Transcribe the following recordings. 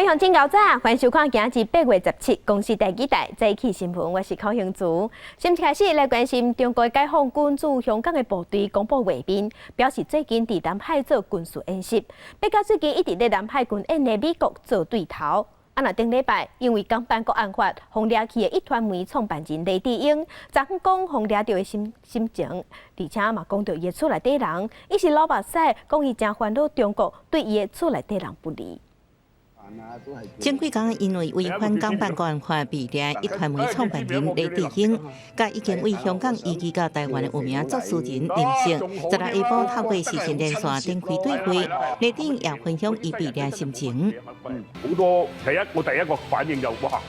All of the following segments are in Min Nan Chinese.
各位鄉親早，歡迎收看今日8月17公視第二台早起新聞，我是寇興竹。先開始來關心中國解放軍駐香港的部隊公布畫面，表示最近佇南海做軍事演習，欲佮最近一直佇南海軍演的美國做對頭。啊，若頂禮拜因為港版國安法，予掠去的壹傳媒創辦人黎智英，昨昏講予掠著的心心情，而且嘛講著伊的厝內底人，伊是流目屎，講伊誠煩惱中國對伊的厝內底人不利。前幾工因為違反港版國安法被掠，壹傳媒創辦人黎智英，佮已經為香港移居到台灣的有名作詞人林夕，十六下晡透過視訊連線展開對話，黎智英也分享伊被掠心情。好多第一，我第一個反應就哇，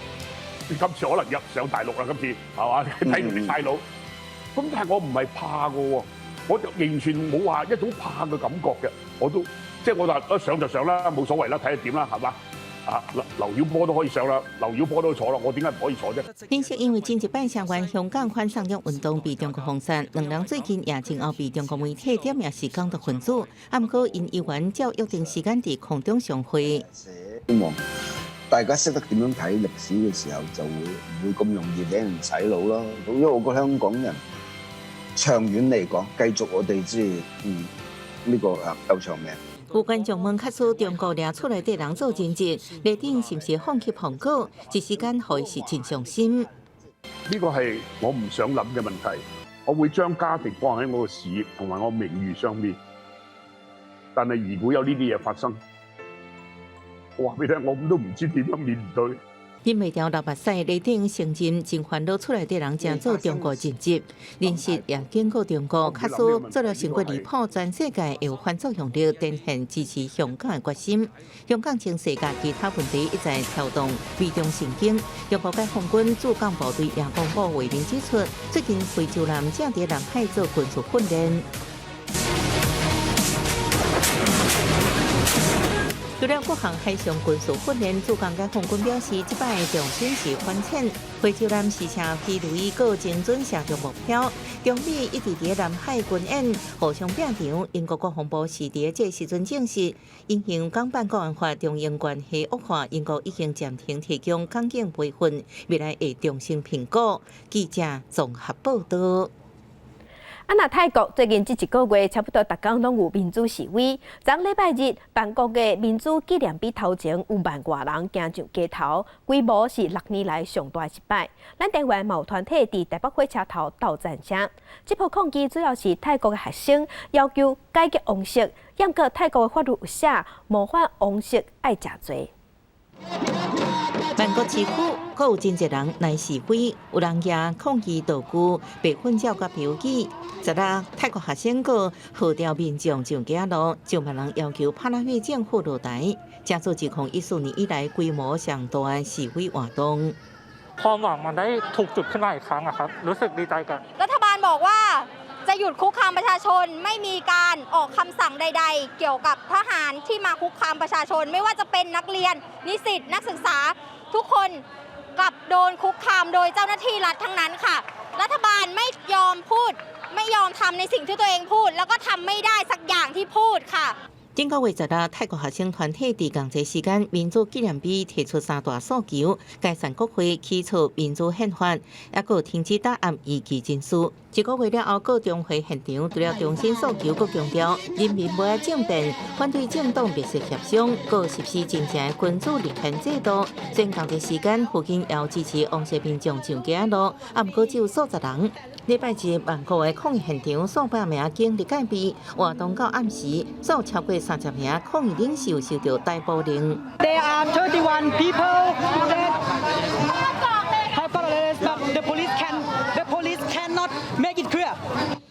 今次可能入上大陸啦，今次係嘛？睇住啲差佬，咁但係我唔係怕嘅喎，我就完全冇話一種怕嘅感覺嘅，我都即係我話一上就上啦，冇所謂啦，睇下點啦，係嘛？啊，劉劉曉波都可以上啦，劉曉波都坐啦，我點解唔可以坐啫？林夕因為前一擺聲援香港反送中運動被中國封殺，兩人最近也前後被中國媒體點名是港獨分子，啊，毋過𪜶猶原照約定時間佇空中相會。希望大家識得點樣睇歷史嘅時候，就會唔會咁容易俾人洗腦咯。因為我覺得香港人長遠嚟講，繼續我哋即係呢個啊鬥長命。有觀眾問，假使中國掠厝內底人做人質，黎智英是毋是放棄放過？一時間予伊是真傷心。呢個係我唔想諗嘅問題。我會將家庭放喺我嘅事業同埋我名譽上面。但係如果有呢啲嘢發生，我話俾你聽，我都唔知點樣面對。忍袂牢流目屎，黎智英承認真煩惱厝內底人成做中國人質，林夕也警告中國，假使做了傷過離譜，全世界會有反作用力，展現支持香港的決心。香港情勢佮其他問題一再挑動美中神經。中國解放軍駐港部隊也公布畫面指出，最近惠州艦正佇南海做軍事訓練。除了各項海上軍事訓練，駐港解放軍表示，這擺重心是反潛，惠州艦試射魚雷，閣精準射中目標。中美一直佇南海軍演，互相拼場。英國國防部是佇這時陣證實，因應港版國安法中英關係惡化，英國已經暫停提供港警培訓，未來會重新評估。記者綜合報道。啊，若泰國最近這一個月，差不多逐工攏有民主示威。昨禮拜日，曼谷的民主紀念碑頭前有萬外人行上街頭，規模是6年來上大一擺。咱台灣嘛有團體佇台北火車頭鬥讚聲。這波抗議主要是泰國的學生要求改革王室，毋過泰國的法律有寫，冒犯王室愛食罪。曼谷市區，閣有真濟人來示威，有人舉抗議道具、白粉照佮標語。昨日泰國學生閣號召民眾上街路，上萬人要求帕拉育政府落台，這做2014年以來規模上大的示威活動。 ความหวังมันได้ถูกจุดขึ้นมาอีกครั้งอะครับรู้สึกดีใจกับ รัฐบาลบอกว่าจะหยุดคุกคามประชาชนไม่มีการออกคำสั่งใด ๆ เกี่ยวกับทหารที่มาคุกคามประชาชน ไม่ว่าจะเป็นนักเรียน นิสิตนักศึกษา ทุกคนกลับโดนคุกคามโดยเจ้าหน้าที่รัฐทั้งนั้นค่ะ รัฐบาลไม่ยอมพูด ไม่ยอมทำในสิ่งที่ตัวเองพูด แล้วก็ทำไม่ได้สักอย่างที่พูดค่ะ 頂個月十六，泰國學生團體佇仝齊時間民主紀念碑提出三大訴求：解散國會、起草民主憲法，抑閣停止打壓異見人士。一個月了後，閣重回現場，除了重申訴求，閣強調人民無愛政變，反對政黨密切協商，閣實施真正的君主立憲制度。雖然仝齊時間附近也有支持王室民眾上街路，啊，毋過只有數十人。禮拜日，曼谷的抗議現場數百名警力戒備，活動到暗時，有超過30名抗議領袖受到逮捕令。 There are 31 people that have got arrested, but the police cannot make it clear.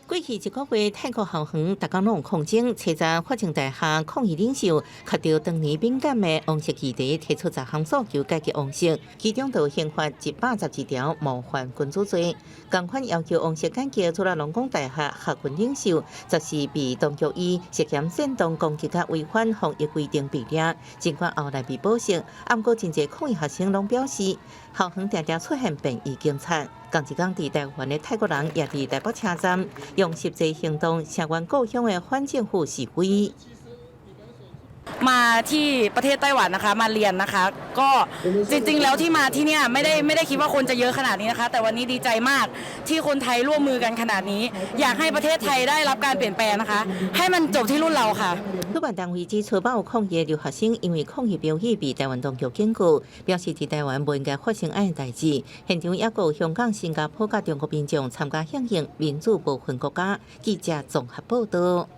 過去一個月，泰國校園逐工攏有抗爭，初十法政大學抗議領袖抾著當年敏感的王室議題，提出十項訴求改革王室，其中就刑法112條冒犯君主罪。仝款要求王室改革，朱拉隆功大學學運領袖，14被當局以涉嫌煽動攻擊佮違反防疫規定被掠，儘管後來被保釋，毋過真濟抗議學生攏表示，校園定定出現便衣警察。仝一工佇台灣的泰國人也佇台北車站用實際行動聲援故鄉的反政府示威。มาที่ประเทศไต้หวันนะคะ มาเรียนนะคะ ก็จริงๆแล้วที่มาที่เนี่ยไม่ได้ไม่ได้คิดว่าคนจะเยอะขนาดนี้นะคะ แต่วันนี้ดีใจมากที่คนไทยร่วมมือกันขนาดนี้ อยากให้ประเทศไทยได้รับการเปลี่ยนแปลงนะคะ ให้มันจบที่รุ่นเราค่ะ 主辦單位指出，有抗議的留學生因為抗議標語被台灣當局警告，表示佇台灣無應該發生按呢代誌。現場猶閣有香港、新加坡佮中國民眾參加響應民主無分國家。記者綜合報道。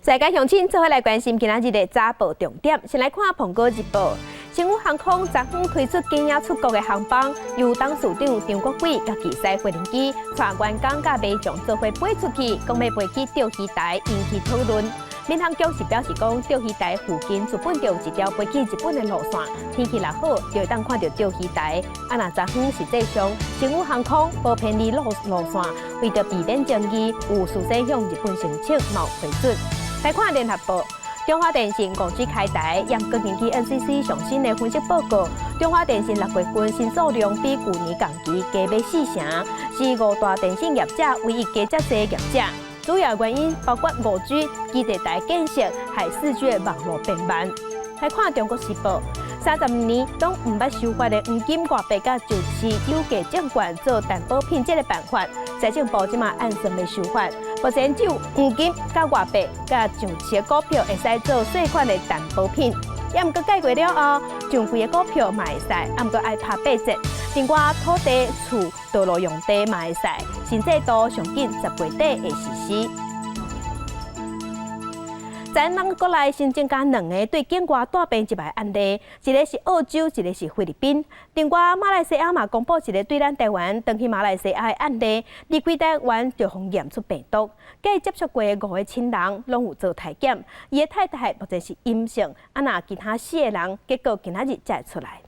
世界鄉親做伙來關心今仔日的早報重點，先來看《蘋果日報》。星宇航空昨昏推出景野出國的航班，由董事長張國偉家己駛飛行機，帶員工佮民眾做伙飛出去，講欲飛去釣魚台引起討論。民航局是表示講，釣魚台附近日本就有一條飛去日本的路線，天氣若好就會當看著釣魚台。啊，若昨昏實際上，星宇航空無偏離路線，為著避免爭議，有事先向日本申請，嘛有批准。來看聯合報，中華電信5G 開台，毋過根據 NCC 上新的分析報告，中華電信6月份申訴量比舊年同期加欲四成，是五大電信業者唯一加遮濟業者。主要原因包括5G 基地台建設，還4G 的網路變慢。來看《中國時報》，30年攏毋捌修法的黃金外幣佮上市有價證券做擔保品這個辦法，財政部這馬按算欲修法。目前只有黃金佮外幣佮上市的股票會使做稅款的擔保品。也毋過改過了後，上櫃的股票嘛會使，毋過愛拍八折。另外土地、厝、道路用地嘛會使，新制度上緊10月底會實施。咱咱國內新增加兩个對境外帶病入來案例，一个是澳洲，一个是菲律賓。另外馬來西亞嘛公布一个對咱台灣轉去馬來西亞的案例，離開台灣就予驗出病毒，佮伊接觸過的五个親人攏有做篩檢，伊的太太目前是陰性，啊若其他四个人結果今仔日才會出來。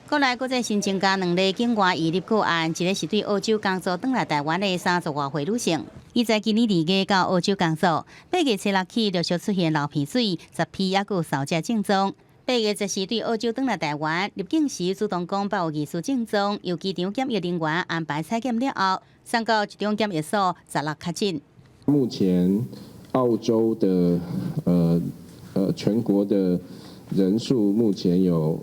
國內閣再新增加兩例境外移入個案，一个是對澳洲工作轉來台灣的三十外歲女性，伊在今年2月到澳洲工作，8月初6起陸續出現流鼻水、舌皮抑閣有嗽這症狀。8月14對澳洲轉來台灣，入境時主動講𠢕有疑似症狀，由機場檢疫人員安排採檢了後，送到集中檢疫所十六確診。目前澳洲的全國的人數目前有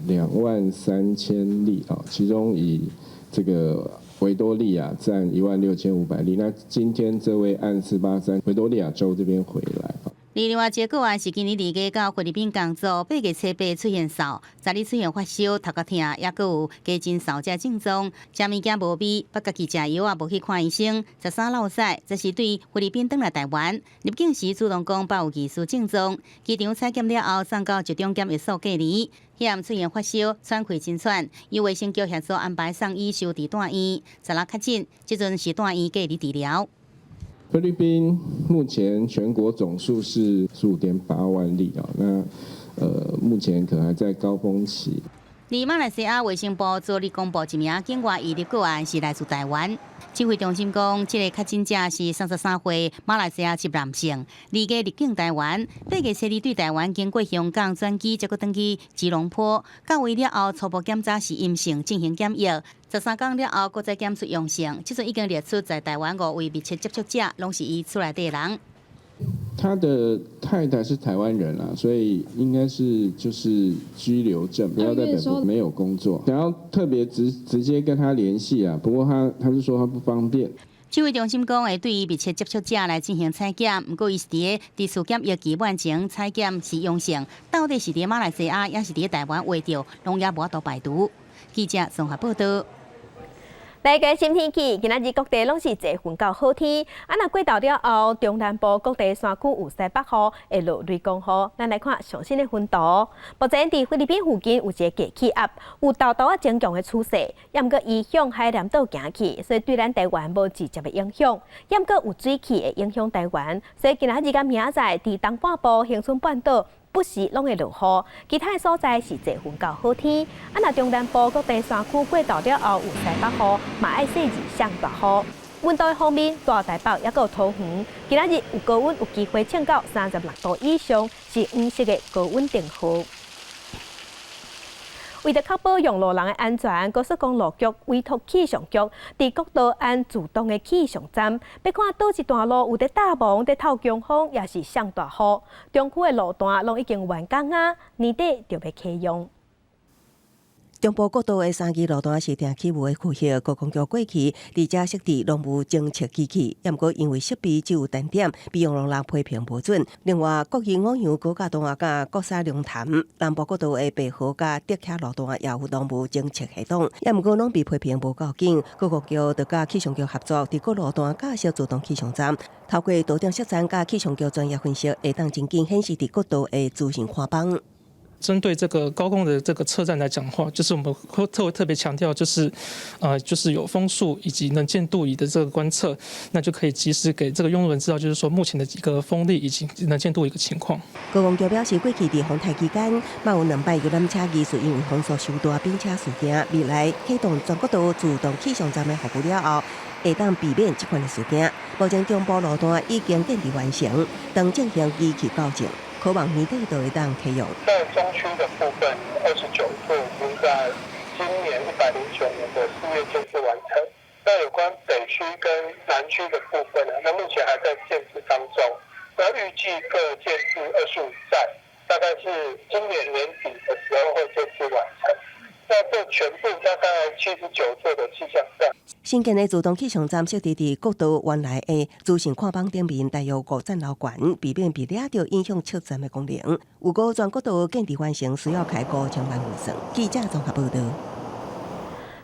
23,000例啊，其中以這個維多利亞佔16,500例。那今天這位案483維多利亞州這邊回來。另外一個個案是今年2月到菲律賓工作，8月初8出現嗽，12出現發燒、頭殼疼，抑閣有加真嗽這症狀，食物件無味，捌家己食藥也無去看醫生，13落屎，這是對菲律賓轉來台灣，入境時主動講𠢕有疑似症狀，機場採檢了後送到集中檢疫所隔離，彼暗出現發燒、喘氣真喘，由衛生局協助安排送醫收治住院，十六確診，這陣是住院隔離治療。菲律賓目前全國總數是15.8萬例啊，那目前可能還在高峰期。而馬來西亞衛生部昨日公布一名境外移入個案是來自台灣。指揮中心講，這個確診者是33歲馬來西亞籍男性，2月入境台灣，8月初2對台灣經過香港轉機，才閣轉去吉隆坡，到位了後初步檢查是陰性，進行檢疫。13天了後，閣再檢出陽性，這陣已經列出在台灣五位密切接觸者，攏是伊厝內底人。他的太太是台灣人啊，所以應該是就是居留證，不要在本國沒有工作，想要特別直接跟他聯繫啊，不過他是說他不方便。指揮中心講會對伊密切接觸者來進行採檢，毋過伊是佇咧自檢疫期滿前採檢是陽性，到底是佇馬來西亞，抑是佇台灣穢著，攏猶無法度排除。記者綜合報道。來關心天氣，今仔日各地攏是濟雲到好天。啊，若過晝了後，中南部各地山區有西北雨，會落雷公雨。咱來看上新的雲圖。目前佇菲律賓附近有一个低氣壓，有豆豆仔增強的趨勢，也毋過伊向海南島行去，所以對咱台灣無直接的影響。也毋過有水汽會影響台灣，所以今仔日佮明仔載佇東半部恆春半島，不時攏會落雨，其他的所在是濟雲到好天。啊，若中南部各地山區過晝了後有西北雨，嘛愛細緻上大雨。溫度的方面，大台北抑閣桃園，今仔日有高溫有機會衝到36度以上，是黃色的高溫燈號。為著確保用路人的安全，高速公路局委託氣象局佇國道安自動的氣象站，欲看佗一段路有佇搭霧、佇透強風，抑是上大雨，中區的路段攏已經完工啊，年底就欲啟用。中部國道的三支路段是定起霧的區域，高公局過去佇遮設置濃霧偵測機器，毋過因為設備只有單點，被用路人批評無準。另外，國二五楊高架段佮國三龍潭南部國道的白河佮竹徛路段也有濃霧偵測系統，毋過攏被批評無夠緊。高公局就佮氣象局合作，佇各路段架設自動氣象站，透過圖頂設站佮氣象局專業分析，會當真緊顯示佇國道的資訊看板。針對這個高空的這個測站來講的話，就是我們會特特別強調，就是有風速以及能見度儀的這個觀測，那就可以及時給這個用路人知道，就是說目前的一個風力以及能見度一個情況。高公局表示，過去佇風台期間，嘛有兩擺遊覽車疑似因為風速傷大變車事件，未來啟動全國道自動氣象站的服務了後，會當避免這款的事件。目前中部路段已經建置完成，正進行機器校正。可望年底就會當啟用。在中區的部分，29座已經在今年109年的4月建置完成。那有關北區跟南區的部分呢？那目前還在建置當中。那預計各建置25站，大概是今年年底的時候會建置完成。那這全部大概79座的氣象站。新建的自動氣象站設置佇國道原來的資訊看板頂面，大約五層樓懸，避免被掠著影響測站的功能。預估全國道建置完成需要開5000萬預算。記者綜合報導。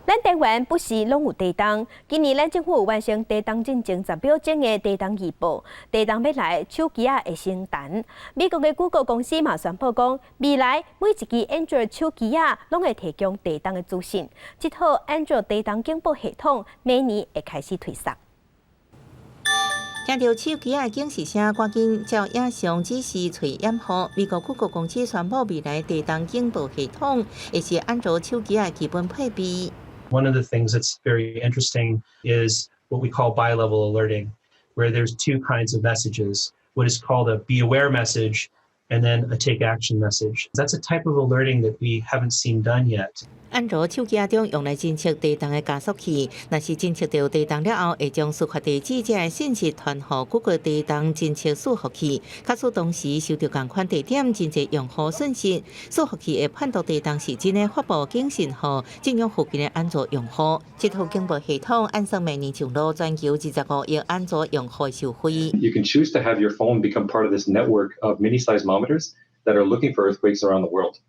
咱台灣不時攏有地動，今年咱政府完成地動進前10秒鐘的地動預報，地動欲來，手機仔會先彈。美國的谷歌公司嘛宣布講，未來每一支 Android 手機仔攏會提供地動的資訊。這套 Android 地動警報系統明年會開始推送。聽著手機仔的警示聲，趕緊照影相指示揣掩護。美國谷歌公司宣布，未來地動警報系統會是安卓手機仔的基本配備。 One of the things that's very interesting is what we call bi-level alerting, where there's two kinds of messages, what is called a be aware message and then a take action message. That's a type of alerting that we haven't seen done yet. 安卓手機中用來偵測地動的加速器，若是偵測著地動了後，會將事發地址這个信息傳予谷歌地動偵測伺服器，假使同時收著仝款地點真濟用戶訊息，伺服器會判斷地動是真的，發布警訊予震央附近的安卓用戶。這套警報系統按算明年上路，全球25億安卓用戶受惠。 You can choose to have your phone become part of this network of mini seismometers that are looking for earthquakes around the world.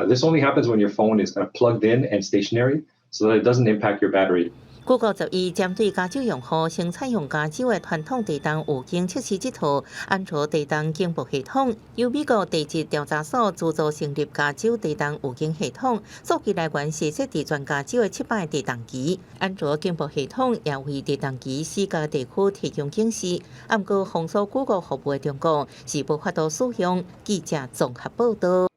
This only happens when your phone is kind of plugged in and stationary, so that it doesn't impact your battery. 谷歌11針對加州用戶先採用加州的傳統地動預警測試這套安卓地動警報系統，由美國地質調查所資助成立加州地動預警系統，數據來源是設置全加州的700地動機。安卓警報系統也為地動機四個地區提供警示。毋過封鎖谷歌服務的中國是無法度使用。記者綜合報導。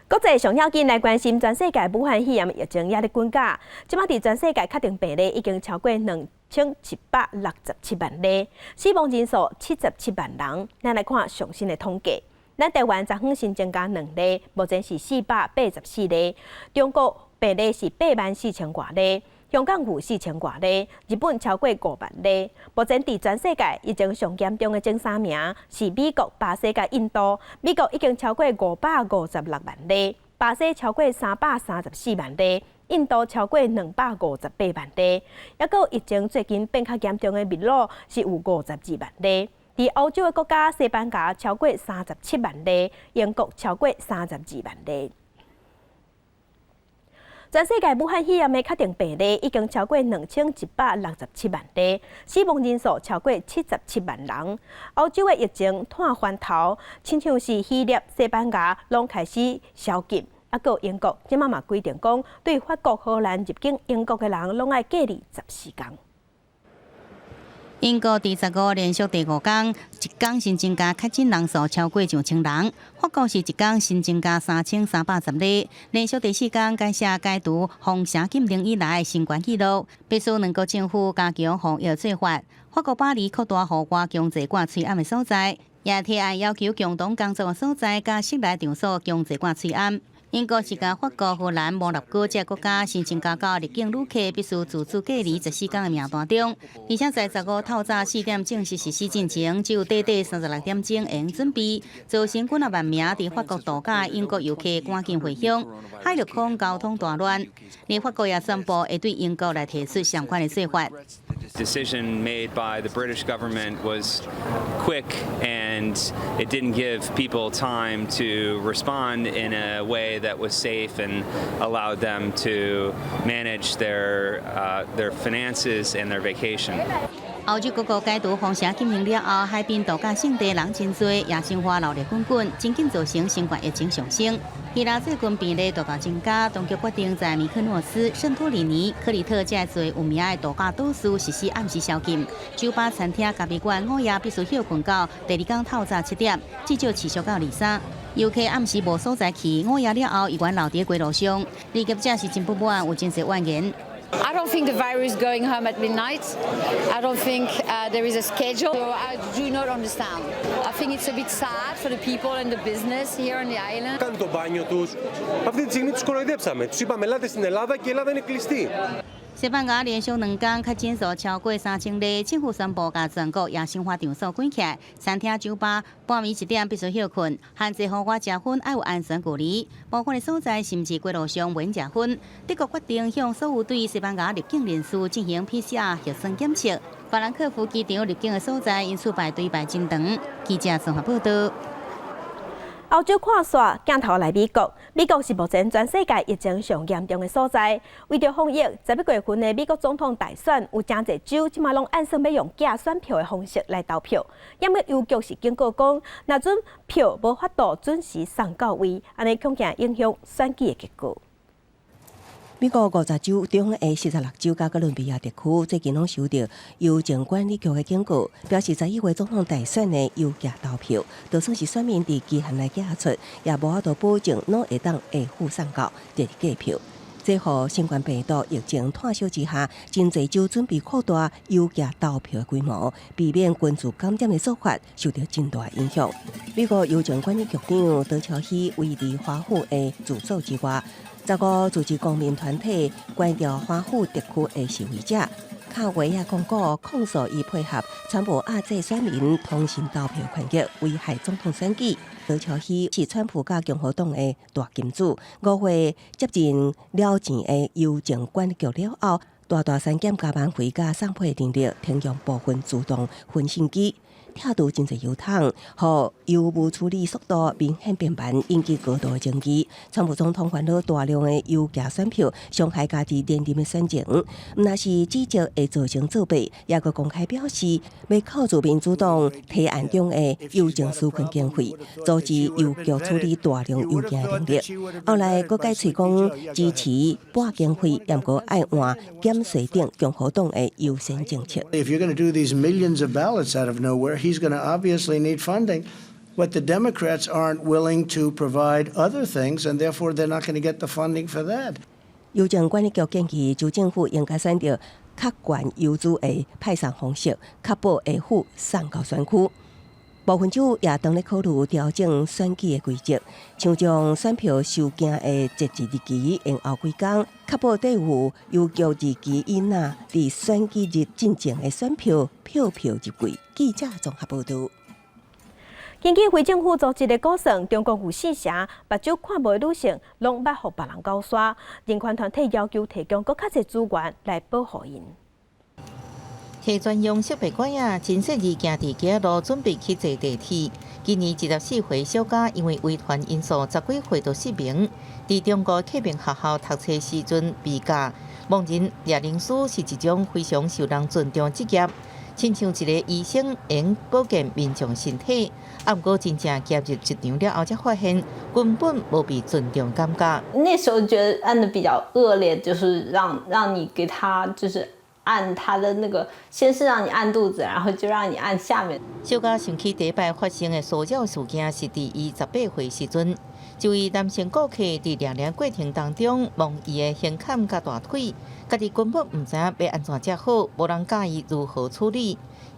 國際上要緊來關心全世界武漢肺炎疫情也咧滾價，這擺佇全世界確診病例已經超過2167萬例，死亡人數77萬人。咱來看上新的統計，咱台灣昨昏新增加兩例，目前是484例。中國病例是8萬4千外例，香港有4千外例，日本超過5萬例。目前佇全世界疫情上嚴重的前三名是美國、巴西佮印度。美國已經超過556萬例，巴西超過334萬例，印度超過258萬例。抑閣疫情最近變較嚴重的秘魯是有52萬例。佇歐洲的國家，西班牙超過37萬例，英國超過32萬例。全世界武漢肺炎的確診病例已經超過2167萬例，死亡人數超過77萬人。歐洲的疫情湠翻頭，親像是希臘、西班牙攏開始宵禁，啊，閣英國這擺嘛規定講，對法國、荷蘭入境英國的人攏愛隔離14天。英國佇15連續第五工，一工新增加確診人數超過上千人。法國是一工新增加3310例，連續第四工改寫解除封城禁令以來新懸紀錄。迫使兩國政府加強防疫做法。法國巴黎擴大戶外強制掛喙罨的所在，也提案要求共同工作的所在佮室內場所強制掛喙罨。英國是共法國、荷蘭、摩納哥這國家申請交到入境旅客必須自主隔離14天的名單中，而且在15透早4點正式實施進前，只有短短36點鐘會用準備，造成幾若萬名佇法國度假英國遊客趕緊回鄉，海陸空交通大亂。連法國也宣布會對英國來提出相關的做法。 Decision made by the British government was quick and it didn't give people time to respond in a way that was safe and allowed them to manage their finances and their vacation. 歐洲各國解除封城禁令了後，海邊度假勝地人真濟，夜生活鬧熱滾滾，真緊造成新冠疫情上升。希臘最近病例大大增加，當局決定在米克諾斯、聖托里尼、克里特這濟有名的度假島嶼實施暗時宵禁，酒吧、餐廳、咖啡館午夜必須歇睏到第二工透早7點，至少持續到23。遊客暗時無所在去，午夜了後依然留佇街路上，旅業者是真不滿，有真濟怨言。 I don't think the virus going home at midnight. I don't think there is a schedule. So I do not understand. I think it's a bit sad for the people and the business here on the island. Κάνουν το μπάνιο τους. Αυτή τη στιγμή τους κοροϊδέψαμε. Τους είπαμε ελάτε στην Ελλάδα και η Ελλάδα είναι κλειστή. 西班牙連續兩工確診數超過3000例，政府宣布共全國夜生活場所關起來，餐廳、酒吧半暝1點必須歇睏，限制戶外食薰愛有安全距離，部分的所在甚至街路上袂食薰。德國決定向所有對西班牙入境人士進行 PCR 核酸檢測。法蘭克福機場入境的所在因此排隊排真長。記者綜合報道。歐洲看煞鏡頭來美國，美國是目前全世界疫情上嚴重的所在。為著防疫，11月份的美國總統大選，有誠濟州這馬攏按算欲用寄選票的方式來投票。毋過郵局是警告講，若準票無法度準時送到位，按呢恐驚影響選舉的結果。美國50州中的46州佮哥倫比亞特區最近攏收著郵政管理局的警告，表示11月總統大選的郵寄投票，就算是選民佇期限內寄出，也無法度保證攏會當會付送到這日計票。這予新冠病毒疫情湠小之下，真濟州準備擴大郵寄投票的規模，避免群聚感染的做法受著真大影響。美國郵政管理局長德喬希位佇華府的住所之外，15組織公民團體關注華府特區的示威者，敲畫仔廣告控訴伊配合川普壓制選民通訊投票權益，危害總統選舉。德喬希是川普佮共和黨的大金主，5月接任了錢的郵政管理局了後，大大削減加班費佮送批人力，停用部分自動分信機。拆除真濟郵筒，予郵務處理速度明顯變慢，引起高度的爭議。川普總統煩惱大量的郵寄選票傷害家己連任的選情，毋但是指責會造成作弊，也閣公開表示欲扣除民主黨提案中的郵政紓困經費，阻止郵局處理大量郵件的能力。後來閣改喙講支持撥經費，毋過愛換減稅等共和黨的優先政策。 If you're going to do these millions of ballots out of nowhere, he's going to obviously need funding. But the Democrats aren't willing to provide other things, and therefore they're not going to get the funding for that. 郵政管理局建議州政府應該選擇較懸郵資的派送方式，確保會付送到選區。部分州也當咧考慮調整選舉的規則，像將選票收件的截止日期延後幾工，確保對有郵局日期以內佇選舉日進前的選票票票入櫃。記者綜合報導。根據非政府組織的估算，中國有四成目睭看無的女性攏捌予別人𠢕沙，人權團體要求提供閣較濟資源來保護𪜶。提專用設備拐仔，真細膩行佇街仔路，準備去坐地鐵。今年24歲小嘉因為遺傳因素，十幾歲就失明。佇中國啟明學校讀冊時陣被教，盲人掠人師是一種非常受人尊重職業，親像一个醫生，會保健民眾身體。啊，毋過真正加入職場了後，才發現根本無被尊重感覺。那時候覺得按得比較惡劣，就是讓你給他就是按他的那個，先是讓你按肚子，然後就讓你按下面。小嘉想起第一擺發生的騷擾事件是佇伊18歲時陣，一位男性顧客佇掠人過程當中摸伊的胸坎佮大腿，家己根本毋知影欲按怎才好，無人教伊如何處理。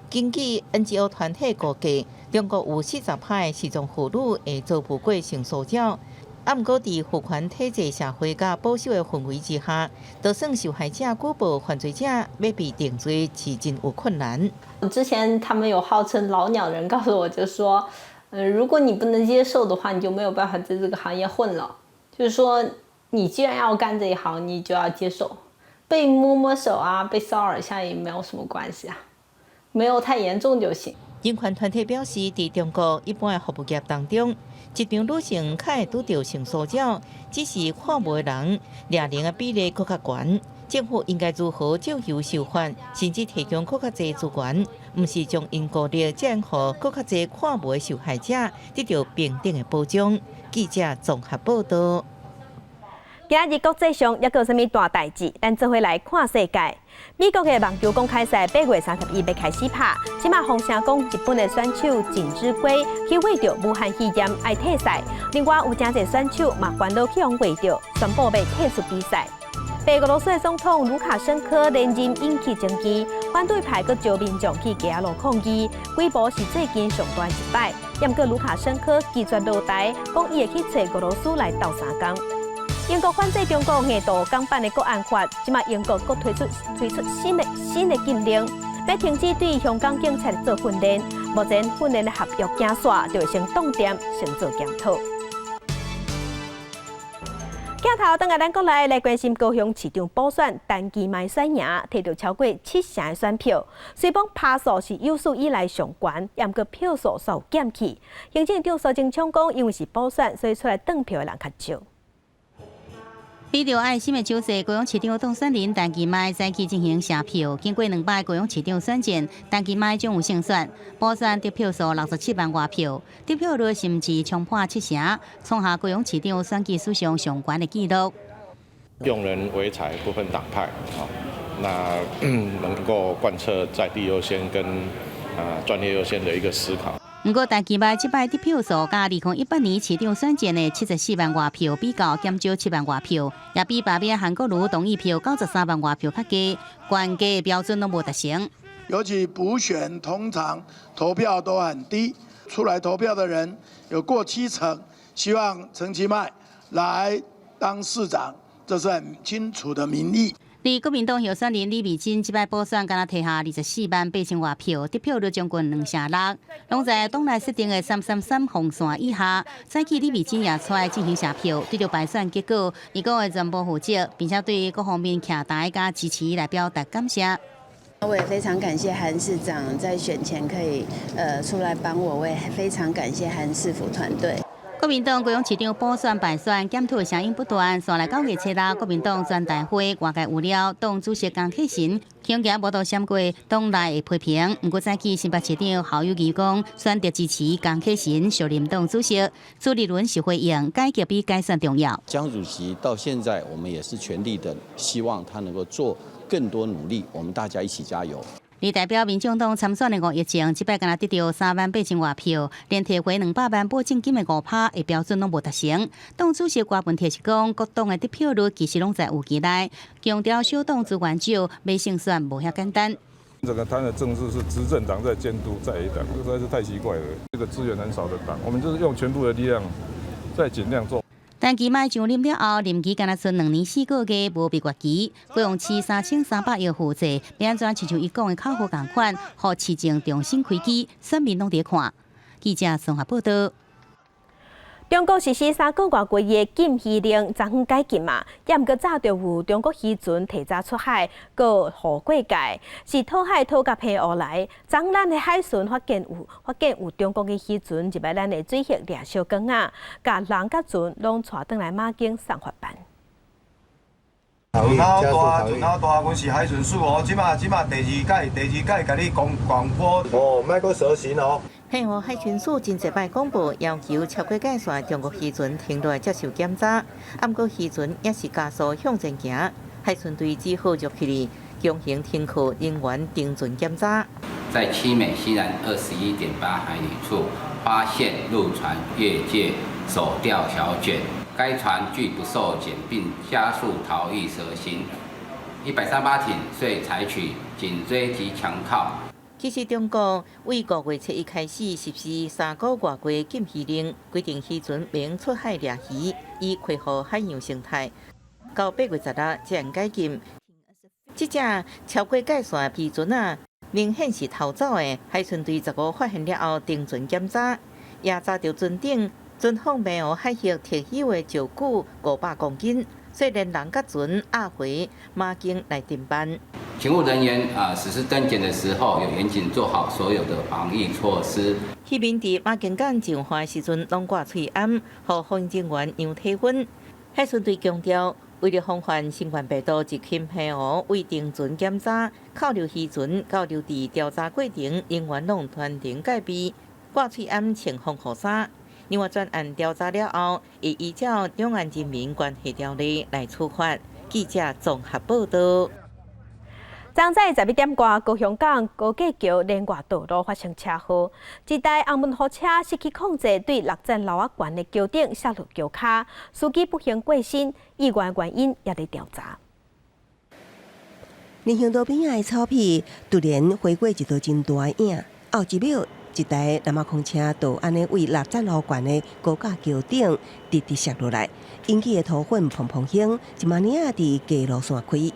根據 NGO 團體估計，中國有40%的失聰婦女會遭遇過性騷擾。啊，毋過佇父權體制社會佮保守的氛圍之下，就算受害者舉報犯罪者欲被定罪，是真有困難。之前他們有號稱老鳥人告訴我，就說，如果你不能接受的話，你就沒有辦法在這個行業混了。就是說，你既然要幹這一行，你就要接受，被摸摸手啊，被騷擾一下也沒有什麼關係啊，沒有太嚴重就行。人權團體表示，佇中國一般的服務業當中，職場女性較會拄著性騷擾，只是看無的人掠人的比例閣較懸。政府應該如何借由修法，甚至提供閣較濟資源，毋是將𪜶孤立，才會予閣較濟看無的受害者得著平等的保障。記者綜合報導。今仔日國際上猶閣有啥物大代誌？咱做伙來看世界。美國的網球公開賽8月31欲開始拍，這馬風聲講日本的選手錦織圭去穢著武漢肺炎愛退賽。另外有誠濟選手嘛煩惱去予穢著，宣布欲退出比賽。白俄羅斯的總統盧卡申科連任引起爭議，反對派閣召民眾去街仔路抗議，規模是最近上大一擺。毋過盧卡申科拒絕落台，講伊會去揣俄羅斯來鬥相共。英國反制中國硬渡港版的國安法，這馬英國閣推出新的禁令，欲停止對香港警察做訓練。目前訓練的合約行煞，就會先凍定，先做檢討。鏡頭轉來咱國內來關心高雄市長補選，陳其邁選贏，提著超過7成的選票。雖講趴數是有史以來上懸，毋過票數煞有減去。行政長蘇貞昌講，因為是補選，所以出來轉票的人較少。比著愛心的手勢，高雄市長當選人陳其邁早起進行寫票。經過兩擺高雄市長選戰，陳其邁終有勝選，補選得票數67萬外票，得票率甚至衝破7成，創下高雄市長選舉史上上懸的紀錄。用人唯才，不分黨派，那能夠貫徹在地優先跟專業優先的一個思考。毋過，陳其邁這擺得票數，佮2018年市長選戰的74萬外票比較，減少7萬外票，也比罷免韓國瑜同意票93萬外票較低，懸低的標準攏無達成。尤其補選通常投票都很低，出來投票的人有過7成，希望陳其邁來當市長，這是很清楚的民意。而國民黨候選人李美珍這擺補選，敢若提下24萬8千外票，得票率將近2成6，攏在黨內設定的333紅線以下。早起李美珍也出來進行寫票，對著敗選結果，伊講會全部負責，並且對各方面徛台佮支持來表達感謝。我也非常感謝韓市長在選前可以出來幫我，我也非常感謝韓市府團隊。國民黨高雄市長補選敗選，檢討的聲音不斷。紲來9月7日，國民黨全代會外界預料，黨主席江啟臣恐驚無度閃過黨內的批評。毋過早起新北市長侯友宜講，選擇支持江啟臣就任黨主席。朱立倫是回應，改革比改選重要。江主席到現在，我們也是全力的，希望他能夠做更多努力，我們大家一起加油。而代表民眾黨參選的吳益政，這擺敢若得著3萬8千外票，連提回200萬保證金的5%的標準攏無達成。黨主席郭文鐵是講，各黨的得票率其實攏在預期內，強調小黨資源少，欲勝選無遐簡單。整個台灣的政治是執政黨在監督在野黨，這實在是太奇怪了。這個資源很少的黨，我們就是用全部的力量在盡量做。陳其邁上任了後，任期敢若賰2年4個月，無蜜月期。高雄市3300億負債，欲按怎親像伊講的口號仝款，予市政重新開機，選民攏佇看。記者綜合報導。中國實施3個外月的禁漁令，昨昏解禁嘛，也毋過早就有中國漁船提早出海，閣予過界，是討海討共澎湖來。昨昏咱的海巡發現有中國的漁船入來咱的水域掠小竿仔，共人佮船攏帶轉來馬經送法辦。船好大，船好大，阮是海巡署哦，這馬第二屆共你講廣播哦，莫閣蛇行哦。澎湖海巡署真濟擺廣播，要求超過界線中國漁船停落來接受檢查，毋過漁船也是加速向前行，海巡隊只好入去強行停靠人員登船檢查。在七美西南21.8海里處，發現陸船越界索釣小卷，該船拒不受檢，並加速逃逸蛇行。138艇遂採取緊追及強靠。其實中國為5月7日開始實施3個外國禁漁令，規定漁船袂出海掠魚，以恢復海洋生態。到8月16才會解禁。這隻超過界線漁船啊，明顯是偷走的。海巡隊15發現了後，登船檢查，也查著船頂存放澎湖海域特有的石龜500公斤。雖然人佮船押回馬經來偵辦。勤務人員啊，實施登檢的時候，有嚴謹做好所有的防疫措施。漁民佇馬經港上岸時陣，攏掛喙罨，予防疫人員量體溫。海巡隊強調，為了防範新冠病毒入侵澎湖，為登船檢查、扣留漁船、扣留佇調查過程，人員攏全程戒備，掛喙罨、穿防護衫。另外，專案調查了後，會依照《兩岸人民關係條例》來處罰。記者綜合報道。昨早11點外，高雄港高架橋連外道路發生車禍，一台紅門貨車失去控制，對六棧樓仔懸的橋頂摔落橋跤，司機不幸過身，意外原因也佇調查。人行道邊仔的草皮突然飛過一道真大影，後一秒，一台南亞空車就按呢對六棧路懸的高架橋頂直直摔落來，引起的土粉砰砰響，一馬爾仔佇街路散開。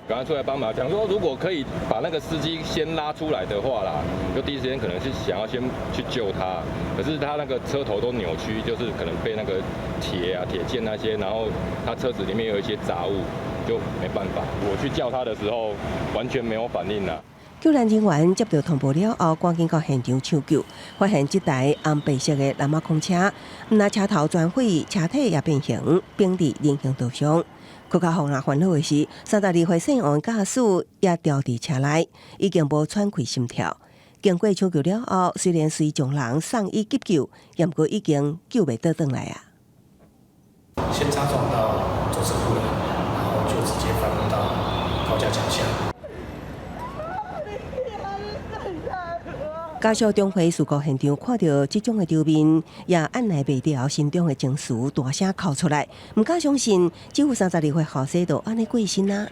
趕快出來幫忙，想說如果可以把那個司機先拉出來的話啦，就第一時間可能是想要先去救他，可是他那個車頭都扭曲，就是可能被那個鐵啊、鐵件那些，然後他車子裡面有一些雜物，就沒辦法。我去叫他的時候，完全沒有反應啦。救援人員接到通報了後，趕緊到現場搶救，發現這台紅白色的南亞空車，毋但車頭全毀，車體也變形，並佇人行道上。閣較予人煩惱的是，32歲姓王駕駛也掉佇車內，已經無喘氣心跳。經過搶救了後，雖然隨眾人送醫急救，毋過已經救袂倒轉來啊。先擦撞到左側護欄，然後就直接翻到高架橋下。家屬中會事故現場看著這種的場面，也按捺袂牢心中的情緒，大聲哭出來，毋敢相信，這位32歲後生就按呢過身啊！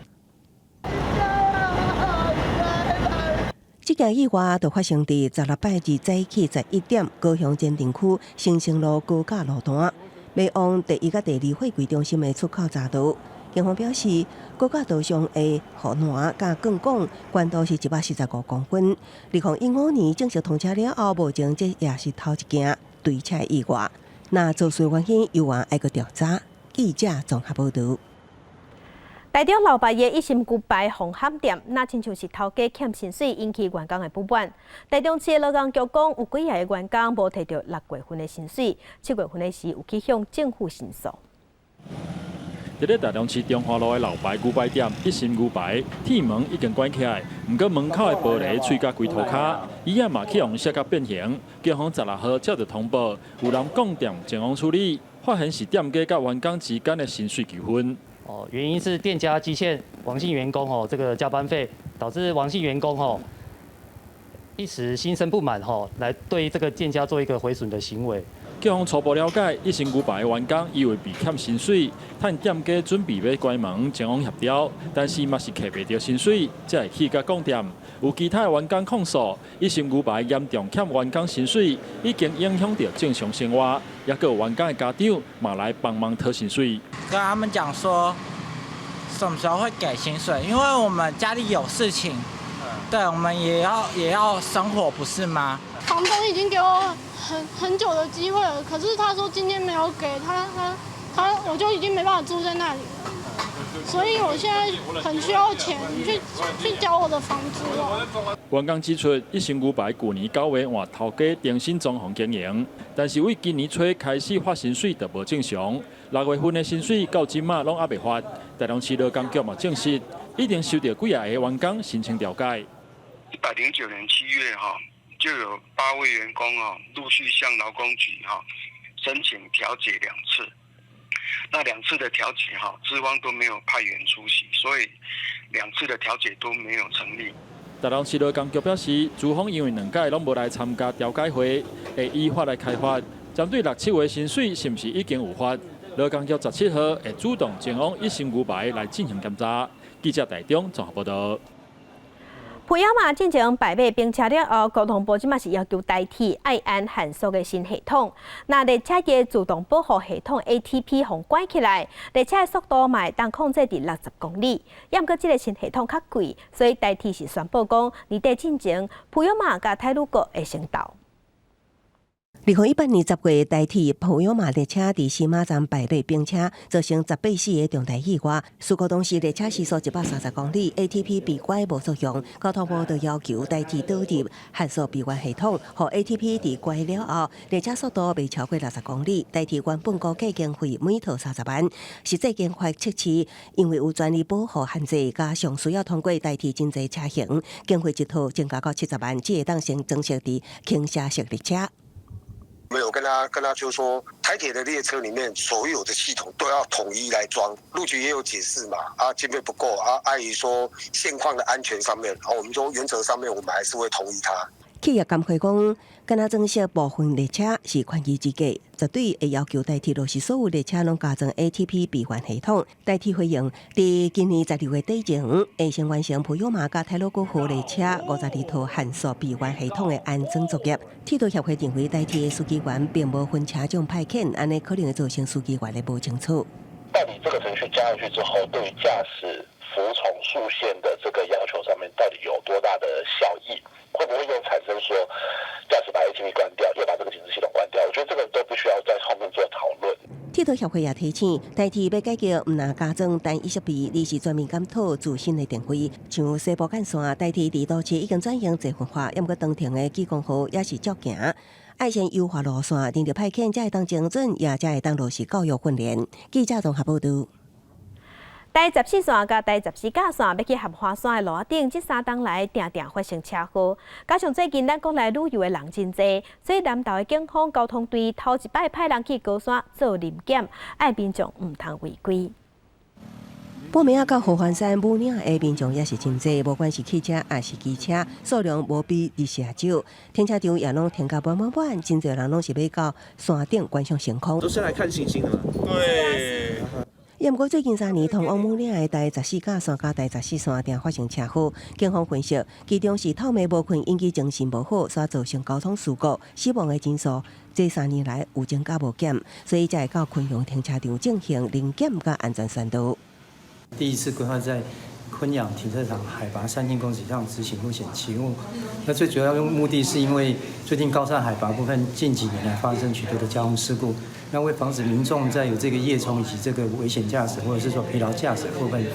這件意外就發生佇16拜二早起11點，高雄前鎮區新生路高架路段，欲往第一佮第二貨櫃中心的出口匝道。警方表示，高架道上的護欄佮鋼管懸度是145公分。2015年正式通車了後，目前這也是頭一件墜車意外。若肇事原因猶原愛閣調查。記者綜合報導。台中老爸的一心牛排紅蚶店，若親像是頭家欠薪水，引起員工的不滿。台中市勞工局講，有幾个員工無提著6月份的薪水，7月份的時有去向政府申訴。佇咧台中市中華路的老白牛排店，一心牛排，鐵門已經關起來，毋過門口的玻璃碎甲規塗跤，椅仔嘛去予摔甲變形。警方16號接著通報，有人告店前往處理，發現是店家佮員工之間的薪水糾紛。哦，原因是店家積欠王姓員工哦這個加班費，導致王姓員工哦一時心生不滿吼，來對這個店家做一個毀損的行為。警方初步了解，一心牛排的員工以為被欠薪水，趁店家準備欲關門前往協調，但是嘛是提袂著薪水，才會去共講店。有其他的員工控訴，一心牛排嚴重欠員工薪水，已經影響著正常生活，也閣有員工的家長嘛來幫忙討薪水。跟他們講說，什麼時候會給薪水？因為我們家裡有事情，對，我們也要生活，不是嗎？房東已經給我很久的機會了，可是他說今天沒有給他，他，我就已經沒辦法住在那裡了，所以我現在很需要錢去交我的房租了。員工指出，一心牛排舊年9月換頭家重新裝潢經營，但是對今年初開始發薪水就無正常，6月份的薪水到這馬攏猶未發。台中市勞工局嘛證實，已經收到幾仔個員工申請調解。109年7月哈，就有8位員工哦，陸續向勞工局哈申請調解兩次。那兩次的調解哈，資方都沒有派員出席，所以兩次的調解都沒有成立。台中市勞工局表示，資方因為兩屆攏無來參加調解會，會依法來開罰。針對六七月薪水是毋是已經有發，勞工局17號會主動前往一心牛排來進行檢查。記者台中綜合報道。普悠瑪進前敗買冰車了後，交通部這馬是要求台鐵愛按限速的新系統。若列車的自動保護系統 ATP 予關起來，列車的速度嘛會當控制佇60公里。毋過這个新系統較貴，所以台鐵是宣布講，年底進前普悠瑪佮太魯閣會先到。2018年10月，台鐵普悠瑪列車佇新馬站敗買冰車，造成18死的重大意外。事故當時列車時速130公里，ATP 閉關無作用。交通部就要求台鐵導入限速閉關系統，予 ATP 佇關了後，列車速度袂超過六十公里。台鐵原本估計經費每套30萬，實際研發測試，因為有專利保護限制，加上需要通過台鐵真濟車型，經費一套增加到70萬，才會當先裝設佇傾斜式列車。沒有跟他就說，台鐵的列車裡面所有的系統都要統一來裝。路局也有解釋嘛，啊，經費不夠啊，礙於說現況的安全上面，我們說原則上面我們還是會同意他。企業監會講，干焦裝設部分列車是權宜之計，絕對會要求台鐵落實所有列車攏加裝 ATP 閉環系統。台鐵回應，佇今年12月底前，會先完成普悠瑪佮太魯閣號列車52套限速閉環系統的安裝作業。鐵道協會認為，台鐵的司機員並無分車種派遣，按呢可能會造成司機員的無清楚。到底這個程序加上去之後，對於駕駛服從速限的這個要求上面，到底有多大的效益？會不會又產生說駕駛把 ATP 關掉，又把這個警示系統關掉？我覺得這個都必須要在後面做討論。鐵道協會也提醒，台鐵欲改革，毋但加裝單一設備，而是全面檢討自身的定位。像西部幹線，台鐵佇都市已經轉型捷運化，毋過長程的幾公里也是照行。愛先優化路線，人力派遣才會當精準，也才會當落實教育訓練。記者綜合報導。台十四線佮台十四甲線欲去合歡山的路仔頂，這3冬來定定發生車禍。加上最近咱國內旅遊的人真濟，所以南投的警方交通隊頭一擺派人去高山做臨檢，愛民眾毋通違規。報名仔到合歡山武嶺的民眾也是真濟，無管是汽車抑是機車，數量無比日時少。停車場也攏停甲滿滿滿，真濟人攏是欲到山頂觀賞星空。都是來看星星的嗎？對。毋過最近3年，通往武嶺的台十四甲線佮台十四線定發生車禍。警方分析，其中是透暝無睏引起精神無好，所造成交通事故，死亡的人數這3年來有增加無減，所以才會到昆陽停車場進行臨檢佮安全宣導。第一次規劃在昆陽停車場海拔3000公尺以上執行路險勤務，那最主要的目的是因為最近高山海拔部分近幾年來發生許多的交通事故，那為防止民眾在有這個夜衝以及這個危險駕駛或者是說疲勞駕駛部分。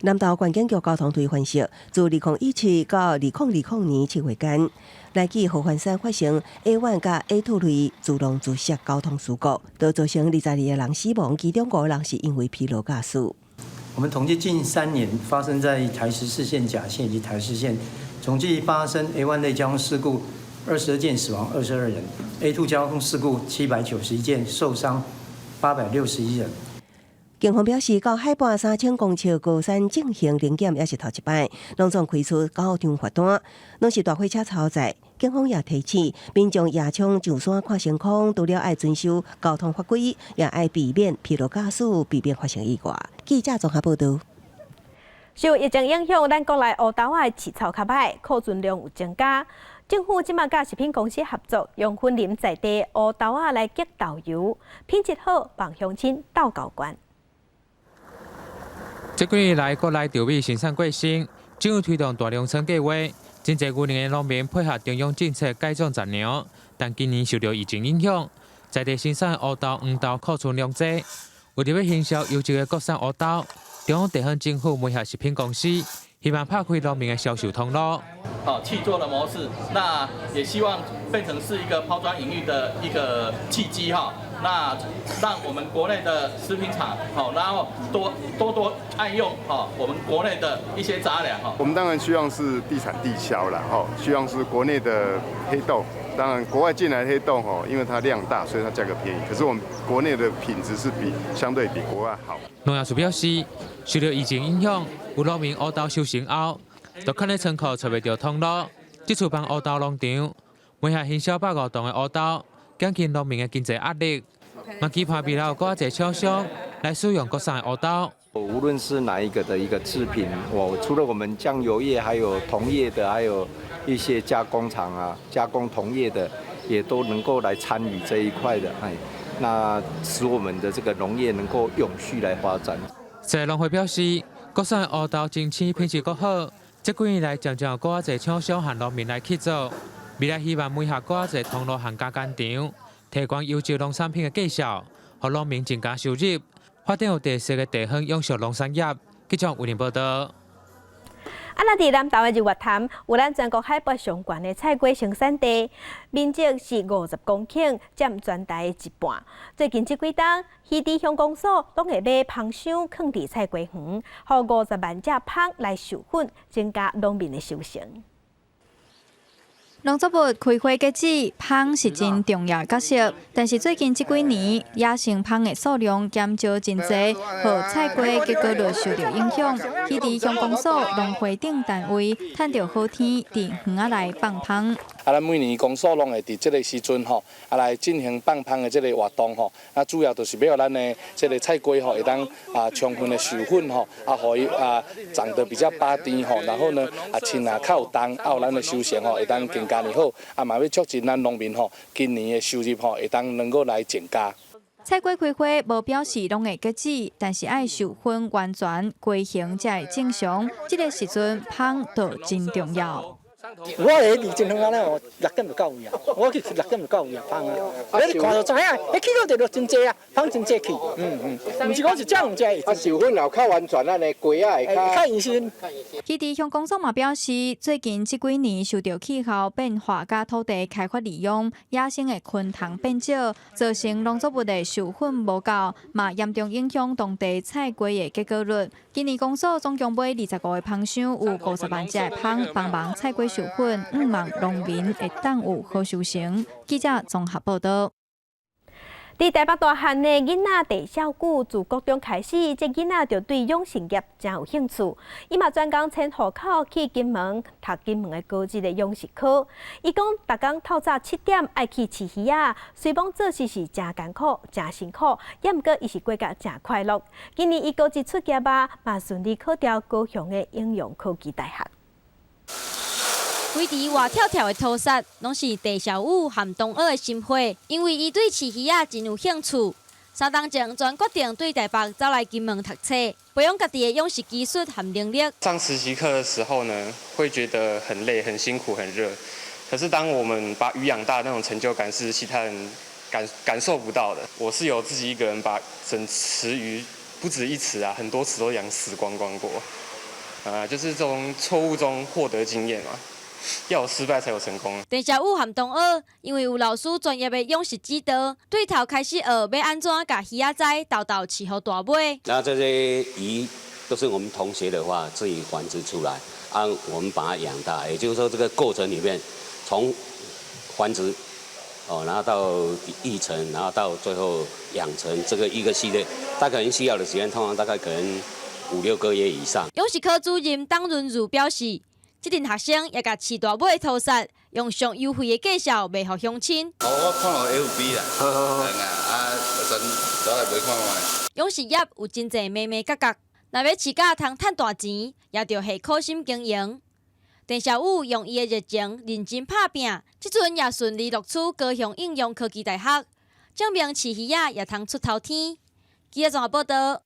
南投縣警局交通隊分析，自2017到2020年7月間，來去合歡山發生 A1 佮 A2 類自動自殺交通事故，都造成22個人死亡，其中5個人是因為疲勞駕駛。我們統計近3年發生在台十四線甲線以及台十線，總計發生 A1 類交通事故22件，死亡22人；A2 交通事故791件，受傷861人。警方表示，到海拔3000公尺高山進行臨檢也是頭一擺，攏總開出9張罰單，攏是大貨車超載。警方也提醒民眾夜衝上山看星空，除了愛遵守交通法規，也愛避免疲勞駕駛，避免發生意外。記者綜合報導。受疫情影響，咱國內烏豆仔的市場較䆀，庫存量有增加。政府這馬佮食品公司合作，用雲林在地烏豆仔來激豆油，品質好，望鄉親鬥高懸。這幾年來，國內稻米生產過剩，政府推動大糧倉計畫，真濟雲林的農民配合中央政策改種雜糧，但今年受著疫情影響，在地生產烏豆、黃豆庫存量濟，為著欲行銷優質的國產烏豆，中央地方政府媒合食品公司，希望拍開農民的銷售通路。好，契作的模式，那也希望變成是一個拋磚引玉的一個契機哈。那讓我們國內的食品廠，好，然後多多多愛用哈，我們國內的一些雜糧哈。我們當然希望是地產地銷了哈，希望是國內的黑豆。當然國外進來黑豆吼，因為它量大，所以它價格便宜。可是我們國內的品質是比相對比國外好。農業署表示，受著疫情影響，有農民烏豆收成後，都囥佇倉庫揣袂著通路，這次幫烏豆農場，媒合行銷150噸的烏豆，減輕農民的經濟壓力。嘛期盼未來有閣較濟廠商來使用國產的烏豆。無論是哪一個的一個製品，我除了我們醬油業，還有同業的，還有一些加工廠啊，加工同業的，也都能夠來參與這一塊的，哎，那使我們的這個農業能夠永續來發展。謝農會表示，國產烏豆真鮮品質閣好，這幾年來漸漸有閣較濟廠商和農民來合作，未來希望媒合閣較濟通路和加工廠，提供優質農產品的價數，予農民增加收入。發展有特色的地方養殖農產業。記者為您報道。啊，那佇南投的日月潭，有咱全國海拔上懸的菜瓜生產地，面積是50公頃，佔全台的一半。最近這幾冬，魚池鄉公所攏會買蜂箱囥佇菜瓜園，予50萬隻蜂來授粉，增加農民的收成。農作物開花結籽，蜂是真重要的角色。但是最近這幾年，野生蜂的數量減少真濟，予菜瓜結果率受著影響。魚池鄉公所農會等單位趁著好天，佇園仔內放蜂。啊，咱每年公所攏會佇這個時陣吼，啊來進行放蜂的這個活動吼。啊，主要就是欲予咱的這個菜瓜吼，會當啊充分的授粉吼，啊，予伊啊長得比較飽甜吼，然後呢啊穿啊較有重，啊予咱的收成吼會當更加好，啊嘛欲促進咱農民吼今年的收入吼會當能夠來增加。菜瓜開花無表示攏會結籽，但是愛授粉完全瓜形才會正常。這個時陣蜂就真重要。我會離真遠安呢哦，6點就到位啊！我去6點就到位啊，蜂啊！你看就知影，彼去到就落真濟啊，蜂真濟去。毋是講是這樣濟。啊，授粉後較完全，咱的瓜仔會較較圓身。魚池鄉公所嘛表示，最近這幾年受著氣候變化佮土地開發利用，野生的昆蟲變少，造成農作物的授粉無夠，嘛嚴重影響當地菜瓜的結果率。今年公所總共買25個蜂箱，有50萬隻的蜂幫忙菜瓜授粉，向望農民會當有好收成。記者綜合報道。佇台北大漢的囡仔鄭少久，自國中開始，這囡仔就對養殖業誠有興趣。伊嘛專工遷戶口去金門讀金門的高職的養殖科。伊講，逐工透早7點愛去飼魚仔，雖罔做事是誠艱苦、誠辛苦，也毋過伊是過甲誠快樂。今年伊高職出業啊，嘛順利考著高雄的應用科技大學。規池活跳跳的塗虱，攏是鄭少宇和同學的心血。因為伊對飼魚仔真有興趣，3冬前專決定對台北走來金門讀冊，培養家己的養殖技術和能力。上實習課的時候呢，會覺得很累、很辛苦、很熱。可是當我們把魚養大，那種成就感是其他人感受不到的。我是有自己一個人把整池魚，不止一池啊，很多池都養死光光過。啊，就是從錯誤中獲得經驗嘛。要有失敗才有成功。鄭少宇和同學因為有老師專業的養殖指導，對頭開始學欲按怎共魚仔仔沓沓飼予大尾。那這些魚都是我們同學的話自己繁殖出來，啊，我們把它養大，也就是說這個過程裡面，從繁殖，哦，然後到育成，然後到最後養成這個一個系列，大概需要的時間，通常大概可能5、6個月以上。養殖科主任董潤如表示。這陣學生也共飼大尾塗虱，用上優惠的價數賣予鄉親。哦，我看予 FB 啦，好好好，啊，陣走來買看覓。養殖業有真濟眉眉角角，若欲飼甲通趁大錢，也著下苦心經營。鄭少宇用伊的熱情認真拍拚，這陣也順利錄取高雄應用科技大學，證明飼魚仔也通出頭天。記者綜合報道。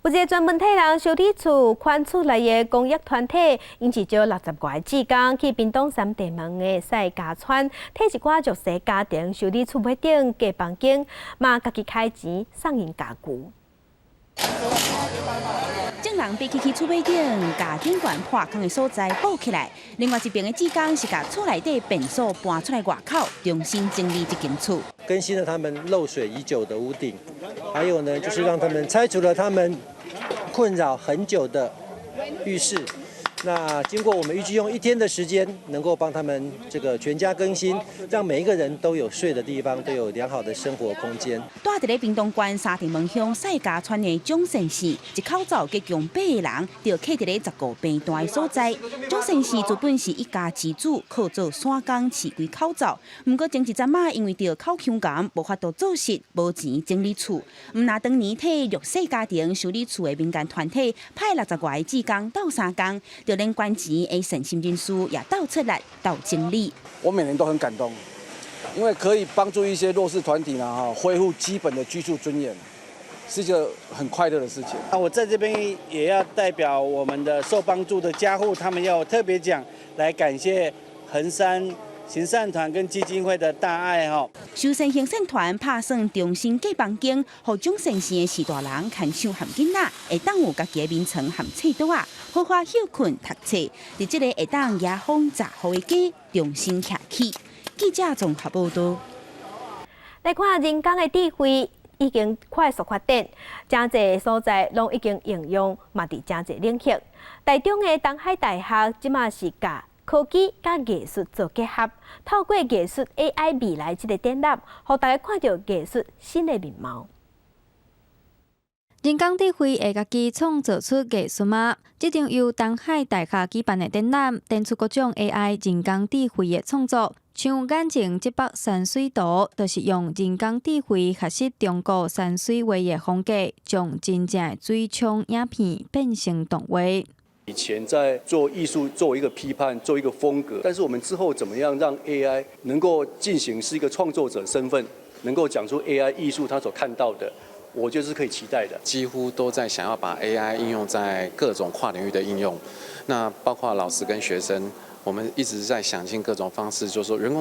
有一個專門替人修理厝、寬厝內的公益團體，𪜶是招60外個志工去屏東三地門的賽家村，替一寡弱勢家庭修理厝尾頂隔房間，嘛家己開錢送𪜶家具。眾人爬起去厝尾頂，共頂懸破空的所在補起來。另外一邊的志工是共厝內底便所搬出來外口，重新整理這間厝。更新了他們漏水已久的屋頂，還有呢，就是讓他們拆除了他們困擾很久的浴室，那經過我們預計用一天的時間，能夠幫他們這個全家更新，讓每一個人都有睡的地方，都有良好的生活空間。住佇咧屏東縣三重門鄉賽家村的蔣先生，一口罩共八个人，就徛佇咧15平大的所在。蔣先生原本是一家之主，靠做散工飼幾口罩。毋過前一陣仔因為著口腔癌，無法度做穡，無錢整理厝。毋若當年替弱勢家庭修理厝的民間團體派60外个志工鬥相共。就連捐錢的善心人士也鬥出來鬥整理。我每年都很感動，因為可以幫助一些弱勢團體呢，哈，恢復基本的居住尊嚴，是一個很快樂的事情。那我在這邊也要代表我們的受幫助的家戶，他們要特別講，來感謝橫山行善團跟基金會的大愛吼。修繕行善團拍算重新蓋房間，予蔣先生的序大人牽手含囡仔，會當有家己的眠床和冊桌仔，好好歇睏讀冊。佇這個會當迎風遮雨的家，重新徛起。記者綜合報道。來看人工的智慧已經快速發展，誠濟所在攏已經應用，嘛佇誠濟領域。台中的東海大學這馬是共科技佮藝術做結合，透過藝術 AI 未來這个展覽，予大家看著藝術新的面貌。人工智慧會家己創造出藝術嗎？這場由東海大學舉辦的展覽，展出各種 AI 人工智慧的創作，像眼前這幅山水圖，就是用人工智慧學習中國山水畫的風格，將真正的水沖影片變成動畫。以前在做藝術，做一個批判，做一個風格，但是我們之後怎麼樣讓 AI 能夠進行是一個創作者身份，能夠講出 AI 藝術他所看到的，我覺得是可以期待的。幾乎都在想要把 AI 應用在各種跨領域的應用，那包括老師跟學生，我們一直在想盡各種方式，就是說人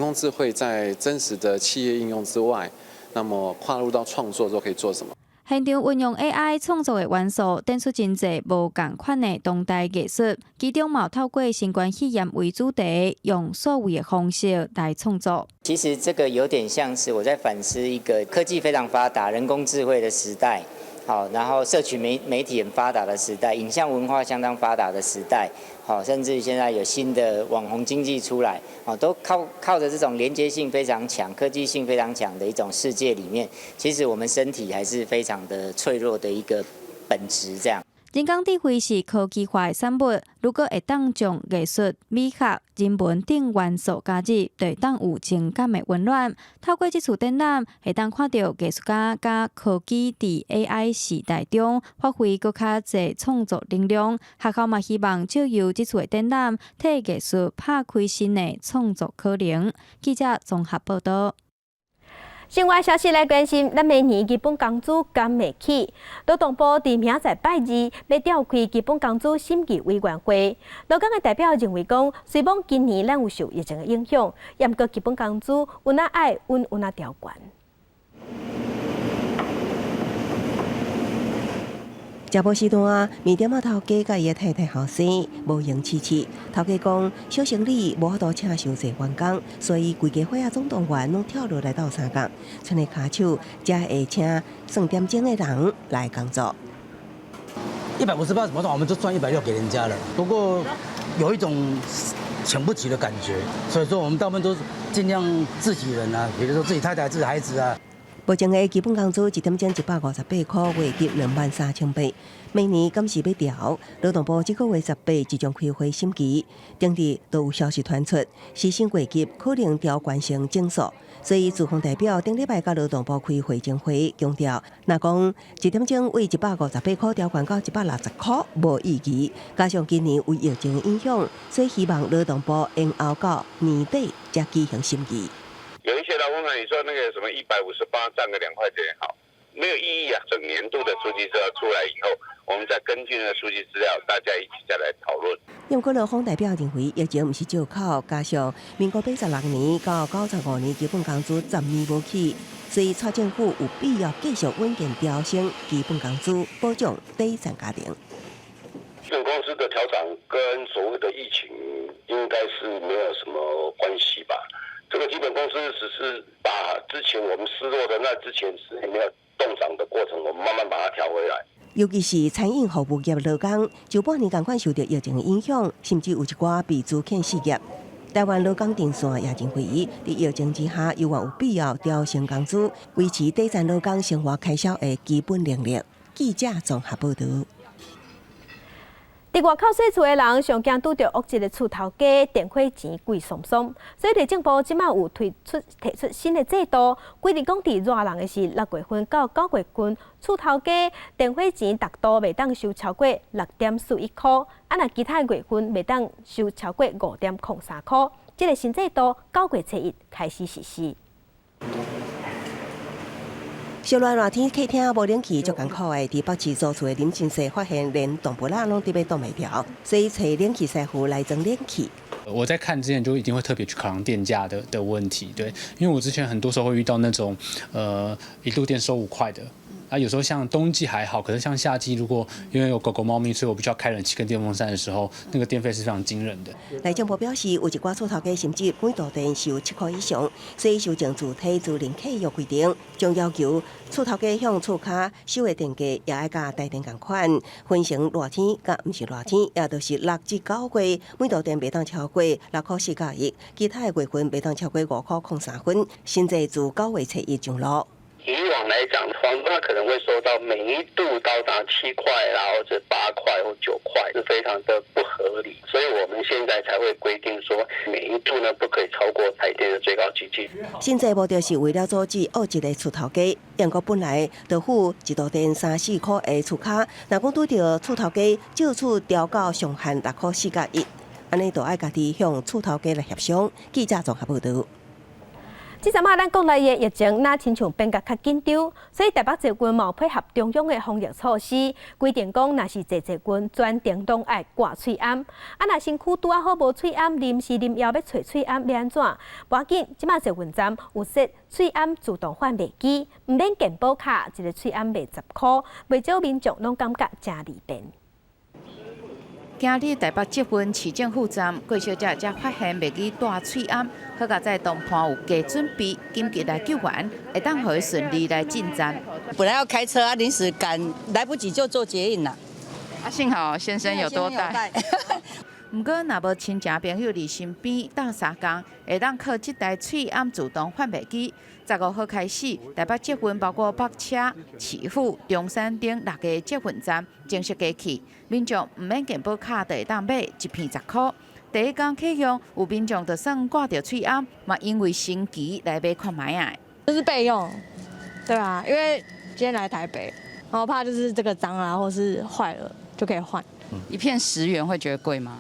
工智慧在真實的企業應用之外，那麼跨入到創作之後可以做什麼？現場運用 AI 創作的元素，展出真濟無仝款的當代藝術，其中嘛透過新冠肺炎為主題，用數位的方式來創作。其實這個有點像是我在反思一個科技非常發達、人工智慧的時代，好，然後社群媒體很發達的時代，影像文化相當發達的時代，好，甚至現在有新的網紅經濟出來，都靠著這種連接性非常強、科技性非常強的一種世界裡面，其實我們身體還是非常的脆弱的一個本質，這樣。人工智慧是科技化的產物，如果會當將藝術、美學、人文等元素加入，就會當有情感的溫暖。透過這次展覽，會當看著藝術家佮科技佇 AI 時代中發揮閣較濟創作能量。學校嘛希望藉由這次的展覽，替藝術拍開新的創作可能。記者綜合報道。新聞消息來關心，咱明年基本工資敢會起？勞動部佇明仔載拜二欲召開基本工資審議委員會。勞工的代表認為講，雖罔今年咱有受疫情的影響，毋過基本工資有哪愛穩有哪調懸。食無時段，麵店仔頭家佮伊的太太後生無閒飼飼。頭家講，小生理無法度請傷濟員工，所以規家伙仔總動員攏跳落來鬥相共，賰的跤手才會請算點鐘的人來工作。 158怎麼算？我們就算160給人家了。不過有一種請不起的感覺，所以說我們大部分都盡量自己人啊，比如說自己太太、自己孩子啊。目前的基本工資一點鐘158塊，月入23,800。明年敢是欲調？勞動部這個月18即將開會審議，頂日都有消息傳出，時薪月入可能調懸成整數。所以資方代表頂禮拜佮勞動部開會前會，強調，若講一點鐘為158塊調懸到160塊無意義。加上今年有疫情影響，所以希望勞動部延後到年底才舉行審議。有一些勞工團，你說那個什麼158賺個2塊錢也好，沒有意義啊。整年度的數據資料出來以後，我們再根據那個數據資料，大家一起再來討論。毋過勞方代表認為，疫情毋是藉口，加上民國86年到95年基本工資10年無起，所以蔡政府有必要繼續穩健調升基本工資，保障底層家庭。基本工資的調漲跟所謂的疫情應該是沒有什麼關係吧？這個基本工資只是把之前我們失落的那之前是沒有動漲的過程，我們慢慢把它調回來。尤其是餐飲服務業勞工，上半年仝款受著疫情影響，甚至有一寡被資遣失業。台灣勞工陣線也認為，佇疫情之下，猶原有必要調升工資，維持底層勞工生活開銷的基本能力。記者綜合報導。佇外口踅厝的人，上驚拄著惡質的厝頭家，電火錢貴桑桑。所以內政部這馬有推出提出新的制度，規定講佇熱人的是6月份到9月份，厝頭家電火錢逐度袂當收超過6.41箍，啊若其他月份袂當收超過5.03箍。這个新制度9月初一開始實施。小熱熱天客廳無冷氣足艱苦的，佇北市租厝的林先生發現連動物仔攏佇欲擋袂牢，所以揣冷氣師傅來裝冷氣。我在看之前就一定會特別去考量電價的問題，對，因為我之前很多時候會遇到那種，一度電收5塊的，啊，有時候像冬季還好，可是像夏季，如果因為有狗狗、貓咪，所以我必須要開冷氣跟電風扇的時候，那個電費是非常驚人的。內政部表示，有一寡厝頭家甚至每度電收7塊以上，所以修正住體租賃契約規定，將要求厝頭家向厝跤收的電價也愛佮台電仝款，分成熱天佮毋是熱天，也就是6至9月每度電袂當超過6塊4角1，其他的月份袂當超過5塊03分，新制自9月初一上路。以往來講，房東可能會收到每一度高達7塊啦，或者8塊或9塊，是非常的不合理。所以我們現在才會規定說，每一度呢不可以超過台電的最高級距。新制目的是為了阻止惡質的厝頭家，毋過本來就付一度電三四箍的厝跤，若講拄著厝頭家借此調到上限6塊4角1，按呢就愛家己向厝頭家來協商。記者綜合報導。這陣仔咱國內的疫情，若親像變甲較緊張，所以台北捷運嘛配合中央的防疫措施，規定講，若是坐捷運全程攏愛掛喙罨。啊，若身軀拄仔好無喙罨，臨時臨枵欲揣喙罨欲按怎？無要緊，這馬捷運站有設喙罨自動販賣機，毋免健保卡，一个喙罨賣10箍，袂少民眾攏感覺誠利便。今日台北捷運市政府站，郭小姐才發現袂記帶喙罨，好佳哉同伴有加準備，緊急來救援，會當予伊順利來進站。本來要開車啊，臨時趕來不及就坐捷運啦。啊，幸好先生有多帶。毋過，若無親情朋友佇身邊鬥相共，會當靠這台喙罨自動販賣機。15號開始，台北捷運包括北車、市府、中山頂六个捷運站正式加起，民眾毋免健保卡就會當買一片10箍。第一工啟用，有民眾就算掛著喙罨，嘛因為新奇來買看覓仔。這是備用，對吧？因為今天來台北，然後怕就是這個髒啊，或是壞了就可以換。一片10元會覺得貴嗎？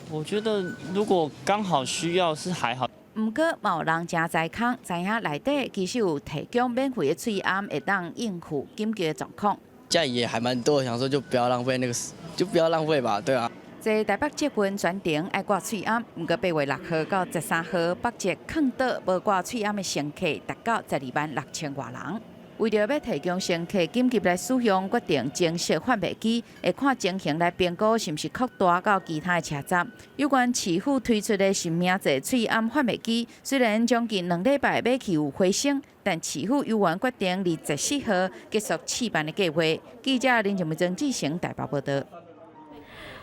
我覺得如果剛好需要是還好。毋過，嘛有人誠知空，知影內底其實有提供免費的喙罨，會當應付緊急的狀況。家裡也還蠻多，想說就不要浪費那個，就不要浪費吧，對啊。坐台北捷運全程愛掛喙罨，毋過8月6號到13號，北捷空島無掛喙罨的乘客達到12萬6千外人。為著欲提供乘客緊急來使用，決定增設販賣機，會看情形來評估是毋是擴大到其他的車站。有關市府推出的實名制喙罨販賣機，雖然將近2禮拜買氣有回升，但市府猶原決定24號結束試辦的計劃。記者林靜梅、曾志成台北報導。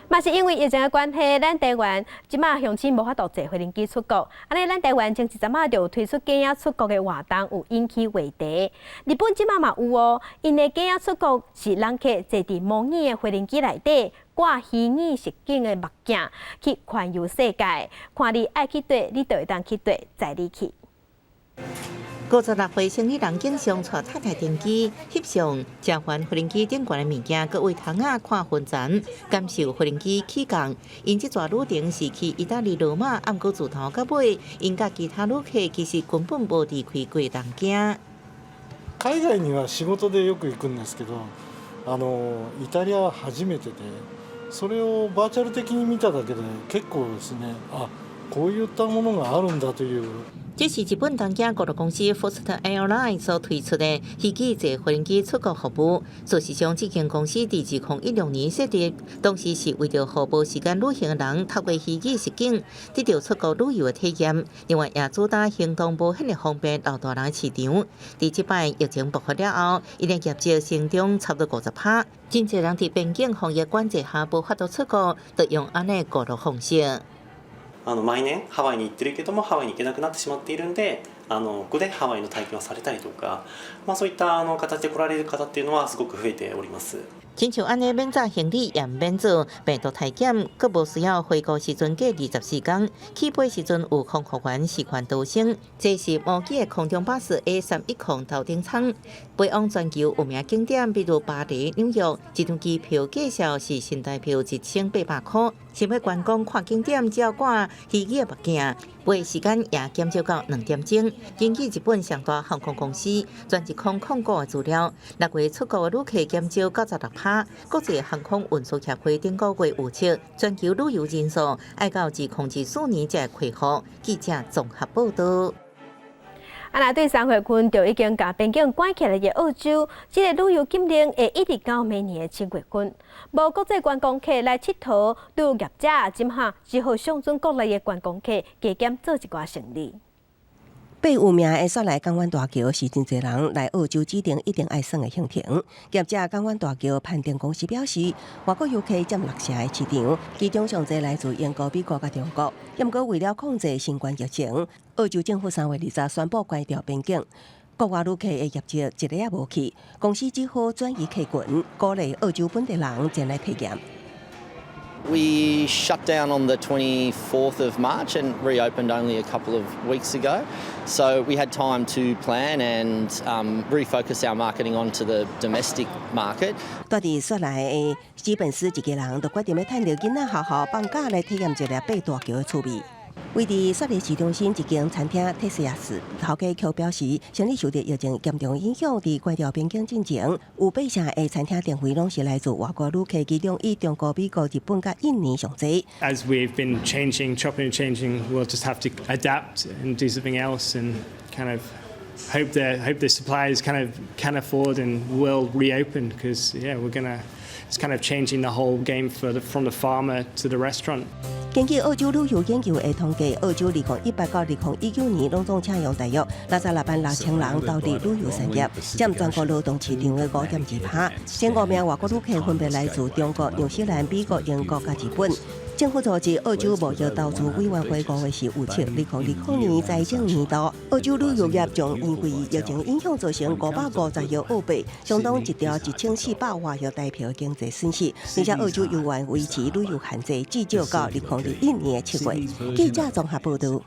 嘛是因為疫情的關係，咱台灣這馬鄉親無法度坐飛行機出國，按呢咱台灣前一陣仔就推出囝仔出國的活動，有引起話題。日本這馬嘛有哦，𪜶的囝仔出國是人客坐佇模擬的飛行機內底，掛虛擬實境的目鏡去環遊世界，看你愛去佗，你就會當去佗，載你去。 56歲生理人景祥𤆬太太登機，翕相，食環飛行機頂懸的物件，閣餵窗仔看雲層，感受飛行機起降。𪜶這逝旅程是去意大利羅馬，毋過自頭到尾，𪜶佮其他旅客其實根本無離開過東京。海外には仕事でよく行くんですけど、イタリアは初めてで、それをバーチャル的に見ただけで結構ですね、あ、こういったものがあるんだという。這是日本東京國旅公司 First Airlines 所推出的虛擬坐飛機出國服務。事實上，這間公司佇2016年設立，當時是為著予無時間旅行的人，透過虛擬實境得著出國旅遊的體驗。另外，也主打行動無遐爾方便老大人市場。佇這擺疫情爆發了後，𪜶的業績成長差不多50%。真濟人佇邊境防疫管制下無法度出國，就用按呢過路方式。毎年ハワイに行ってるけどもハワイに行けなくなってしまっているんで、ここでハワイの体験をされたりとか、まあ、そういった形で来られる方っていうのはすごく増えております。親像按呢免紮行李，也免做病毒體檢，閣無需要回國時陣隔24工，起飛時陣有空服員示範逃生。這是模擬的空中巴士 A310頭等艙，飛往全球有名景點，比如巴黎、紐約。這張機票價數是新台票1800塊。想欲觀光看景點，只要掛虛擬的目鏡，飛時間也減少到2點鐘。根據日本上大航空公司全日空控股的資料，6月出國的旅客減少96%。國際航空運輸協會頂個月預測，全球旅遊人數愛到2024年才會恢復。記者綜合報道。啊，若對3月份就已經共邊境關起來的澳洲，這个旅遊禁令會一直到明年的7月份。無國際觀光客來𨑨迌，旅遊業者這下只好相準國內的觀光客加減做一寡生意。爬有名的雪梨港灣大橋是真濟人來澳洲指定一定愛耍的行程。業者港灣大橋攀登公司表示，外國遊客佔六成的市場，其中上濟來自英國、美國佮中國。毋過為了控制新冠疫情，澳洲政府3月20宣布關掉邊境，國外旅客的業績一个也無去，公司只好轉移客群，鼓勵澳洲本地人前來體驗。 We shut down on the 24th of March and reopened only a couple of weeks ago. So we had time to plan and refocus our marketing onto the domestic market. 住佇雪梨的史本斯一家人就決定欲趁著囡仔學校放假來體驗一下爬大橋的趣味。位佇雪梨市中心一間餐廳特西亞斯，頭家卻表示，生意受著疫情嚴重影響，佇關掉邊境進前，有八成的餐廳訂位攏是來自外國旅客，其中以中國、美國、日本佮印尼上濟。 As we've been changing, chopping and changing, we'll just have to adapt and do something else and kind of hope the suppliers kind of can afford and will reopen because, yeah, we're gonna it's kind of changing the whole game from the farmer to the restaurant. 根據澳洲旅遊研究的統計，澳洲2018到2019年攏總請用大約66萬6千人投入旅遊產業，佔全國勞動市場的5.2%。前五名外國旅客分別來自中國、紐西蘭、美國、英國佮日本。政府組織澳洲貿易投資委員會五月時預測，2020年財政年度，澳洲旅遊業將因為疫情影響造成550億澳幣，相當一兆1400外億台幣的經濟損失。而且澳洲猶原維持旅遊限制，至少到2021年7月。記者綜合報道。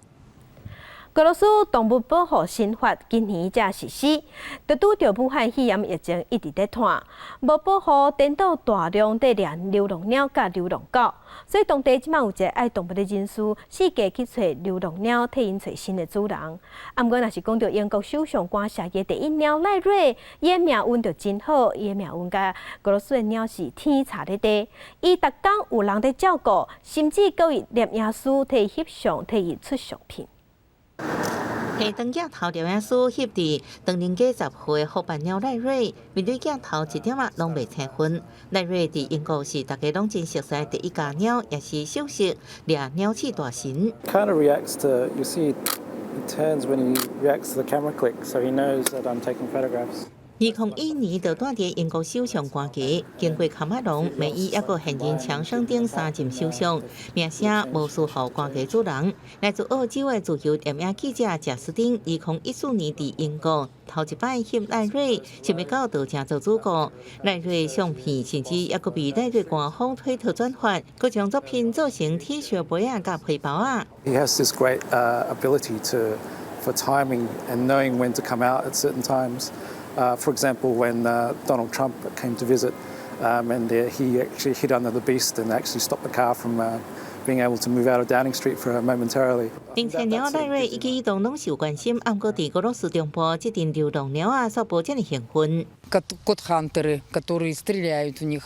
俄羅斯動物保護新法今年才實施，就拄著武漢肺炎疫情一直咧拖，無保護顛倒大量佇掠流浪貓佮流浪狗，所以當地這馬有一個愛動物的人士，四界去揣流浪貓，替𪜶揣新的主人。啊，毋過若是講著英國首相官舍的第一貓賴瑞，伊的命運就真好，伊的命運佮俄羅斯的貓是天差咧地。伊逐工有人佇照顧，甚至閣有攝影師替伊翕相，替伊出相片。提長鏡頭攝影師翕佇唐寧街10號的虎斑貓賴瑞，面對鏡頭一點仔攏袂青昏。賴瑞佇英國是大家攏真熟悉第一家貓，也是首席掠鳥鼠大神。 Kind of reacts to, you see, he turns when he reacts to the camera click, so he knows that I'm taking photographs. 2001年就蹛佇英國首相官邸，經過喀麥隆、梅伊，抑閣現任強生等三任首相，名聲無輸予官邸主人。來自澳洲的自由攝影記者賈斯汀，2014年佇英國頭一擺翕賴瑞，想欲到就成做主角。賴瑞相片甚至抑閣被賴瑞官方推特轉發，閣將作品做成 T 恤杯仔佮皮包仔。 He has this great ability for timing and knowing when to come out at certain times. For example, when Donald Trump came to visit, and he actually hid under the beast and actually stopped the car from being able to move out of Downing Street for momentarily. 並且貓賴瑞一舉一動攏受關心，毋過佇俄羅斯中部這陣流浪貓仔煞無遮爾興奮。 Кот-хантеры, которые стреляют в них.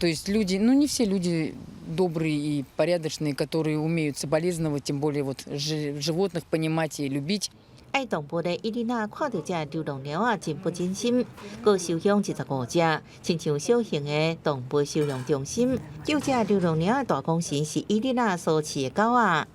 То есть люди, ну не все люди добрые и порядочные, которые умеют соболезновать, тем более вот животных понимать и любить. 愛動物的伊麗娜看著這流浪貓仔，真不忍心，閣收養25隻，親像小型的動物收容中心。救這流浪貓的大功臣是伊麗娜所飼的狗仔。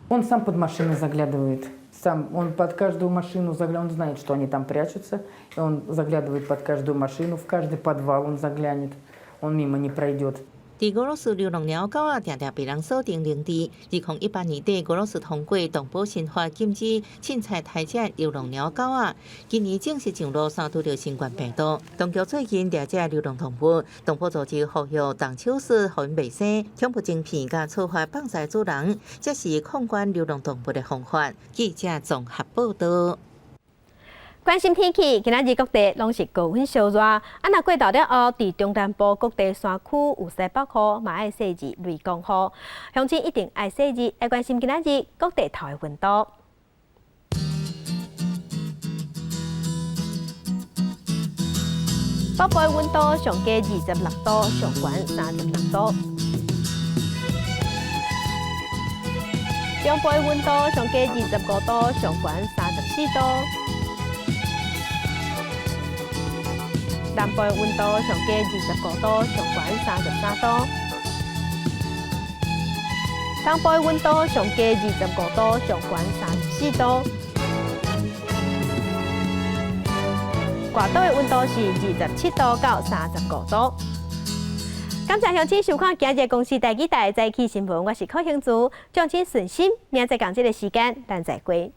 Он сам под машину заглядывает. Сам он под каждую машину заглядывает, он знает, что они там прячутся, и он заглядывает под каждую машину, в каждый подвал он заглянет, он мимо не пройдет. 佇俄羅斯流浪貓狗仔定定被人鎖定領地。2018年底，俄羅斯通過動保新法禁止凊彩刣這流浪貓狗仔。今年正式上路，三拄著新冠病毒。當局最近掠這流浪動物，動保組織呼籲動手術予𪜶賣生，恐怖晶片佮處罰放債主人，這是控管流浪動物的方法。記者綜合報導。關心天氣，今仔日各地攏是高溫燒熱。啊，若過晝了後，佇中南部各地山區有西北雨，嘛愛細緻雷公雨。鄉親一定愛細緻，愛關心今仔日各地頭的溫度。北部的溫度上低26度，上懸36度。中部的溫度上低25度，上懸34度。南部的溫度上低25度，上懸33度。東部的溫度上低25度，上懸34度。外島的溫度是27度到35度。感謝鄉親收看今日公視台語台早起新聞，我是柯興珠，祝親順心，明仔載仝這个時間，咱再會。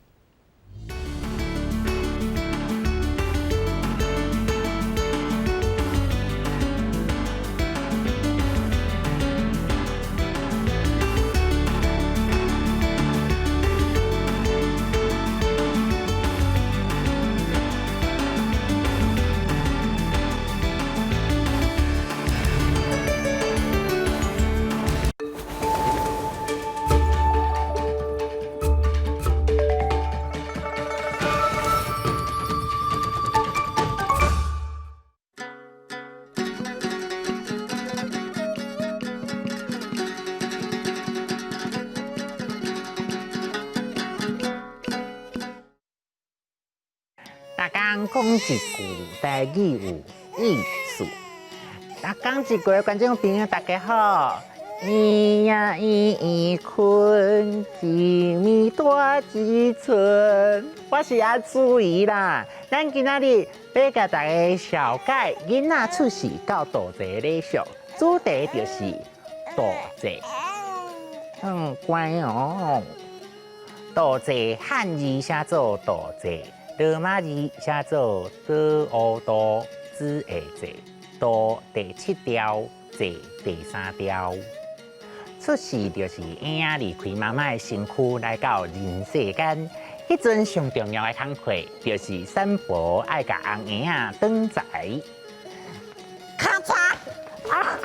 逐工講一句台語有意思。逐工一句觀眾朋友大家好，圓呀圓圓睏，一暝大一寸。我是阿祖兒啦。咱今仔日欲共大家紹介囡仔出世到度節禮俗，主題就是度節。乖哦。度節漢字寫做度節。羅馬字寫做多烏度子下節，度第七調，節第三調。出世就是嬰仔離開媽媽的身軀來到人世間，彼陣上重要的工課就是產婆愛共紅嬰仔轉財。咔嚓啊！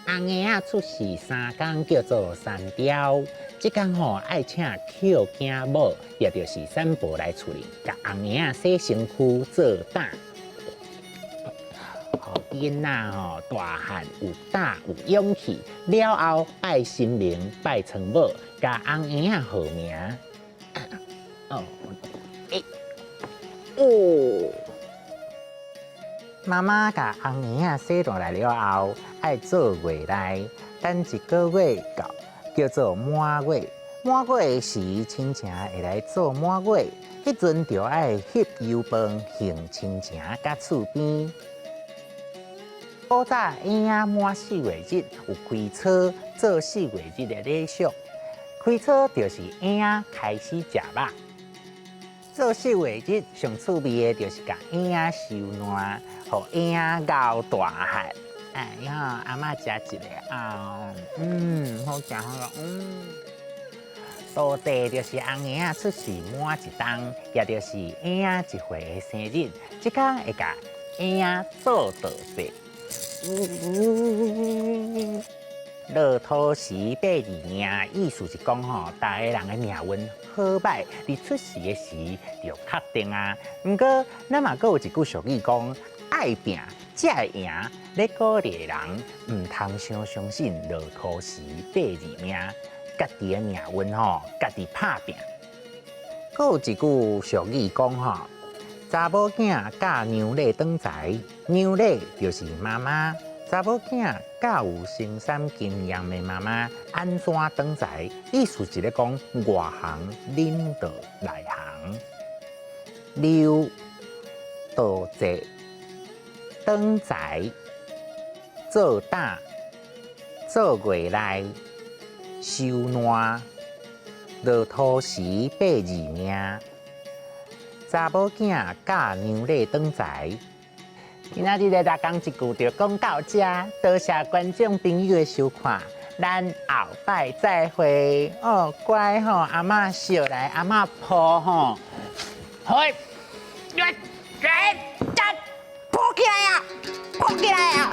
紅嬰仔出世三工叫做三朝。這工吼愛請抾囝母，也就是產婆來厝裡，共紅嬰仔洗身軀做膽，予囡仔吼大漢有膽有勇氣，了後拜神明拜倉母，共紅嬰仔號名。哦，欸，哦，媽媽共紅嬰仔洗落來了後，愛做月內，等一个月到。叫做滿月，滿月的時，親情會來做滿月，彼陣就愛翕油飯還親情佮厝邊。古早嬰仔滿四月日有開初做四月日的禮俗，開初就是嬰仔開始食肉。做四月日上趣味的就是共嬰仔收爛，予嬰仔熬大漢。哎呀，阿嬤食一个啊，好食好食，度節就是紅嬰仔出世滿一冬，也就是嬰仔一歲的生日，這工會共嬰仔做度節。落土時八字命，意思是講吼，逐个人的命運好䆀，佇出世的時就確定啊。毋過，咱嘛閣有一句俗語講，愛拚才會贏。咧鼓勵人毋通傷相信落塗時八字命，家己的命運吼，家己拍拚。閣有一句俗語講吼，查某囝教娘禮轉財，娘禮就是媽媽。查某囝教有生產經驗的媽媽按怎轉財？意思是咧講外行領導內行，溜倒坐轉財做膽做月內收爛落塗時八字命，查某囝教娘禮轉財。今仔日的六工一句就講到遮，多謝觀眾朋友的收看，咱後擺再會哦，乖吼，阿嬤笑來，阿嬤抱吼，好，來來，抱起來啊，抱起來啊！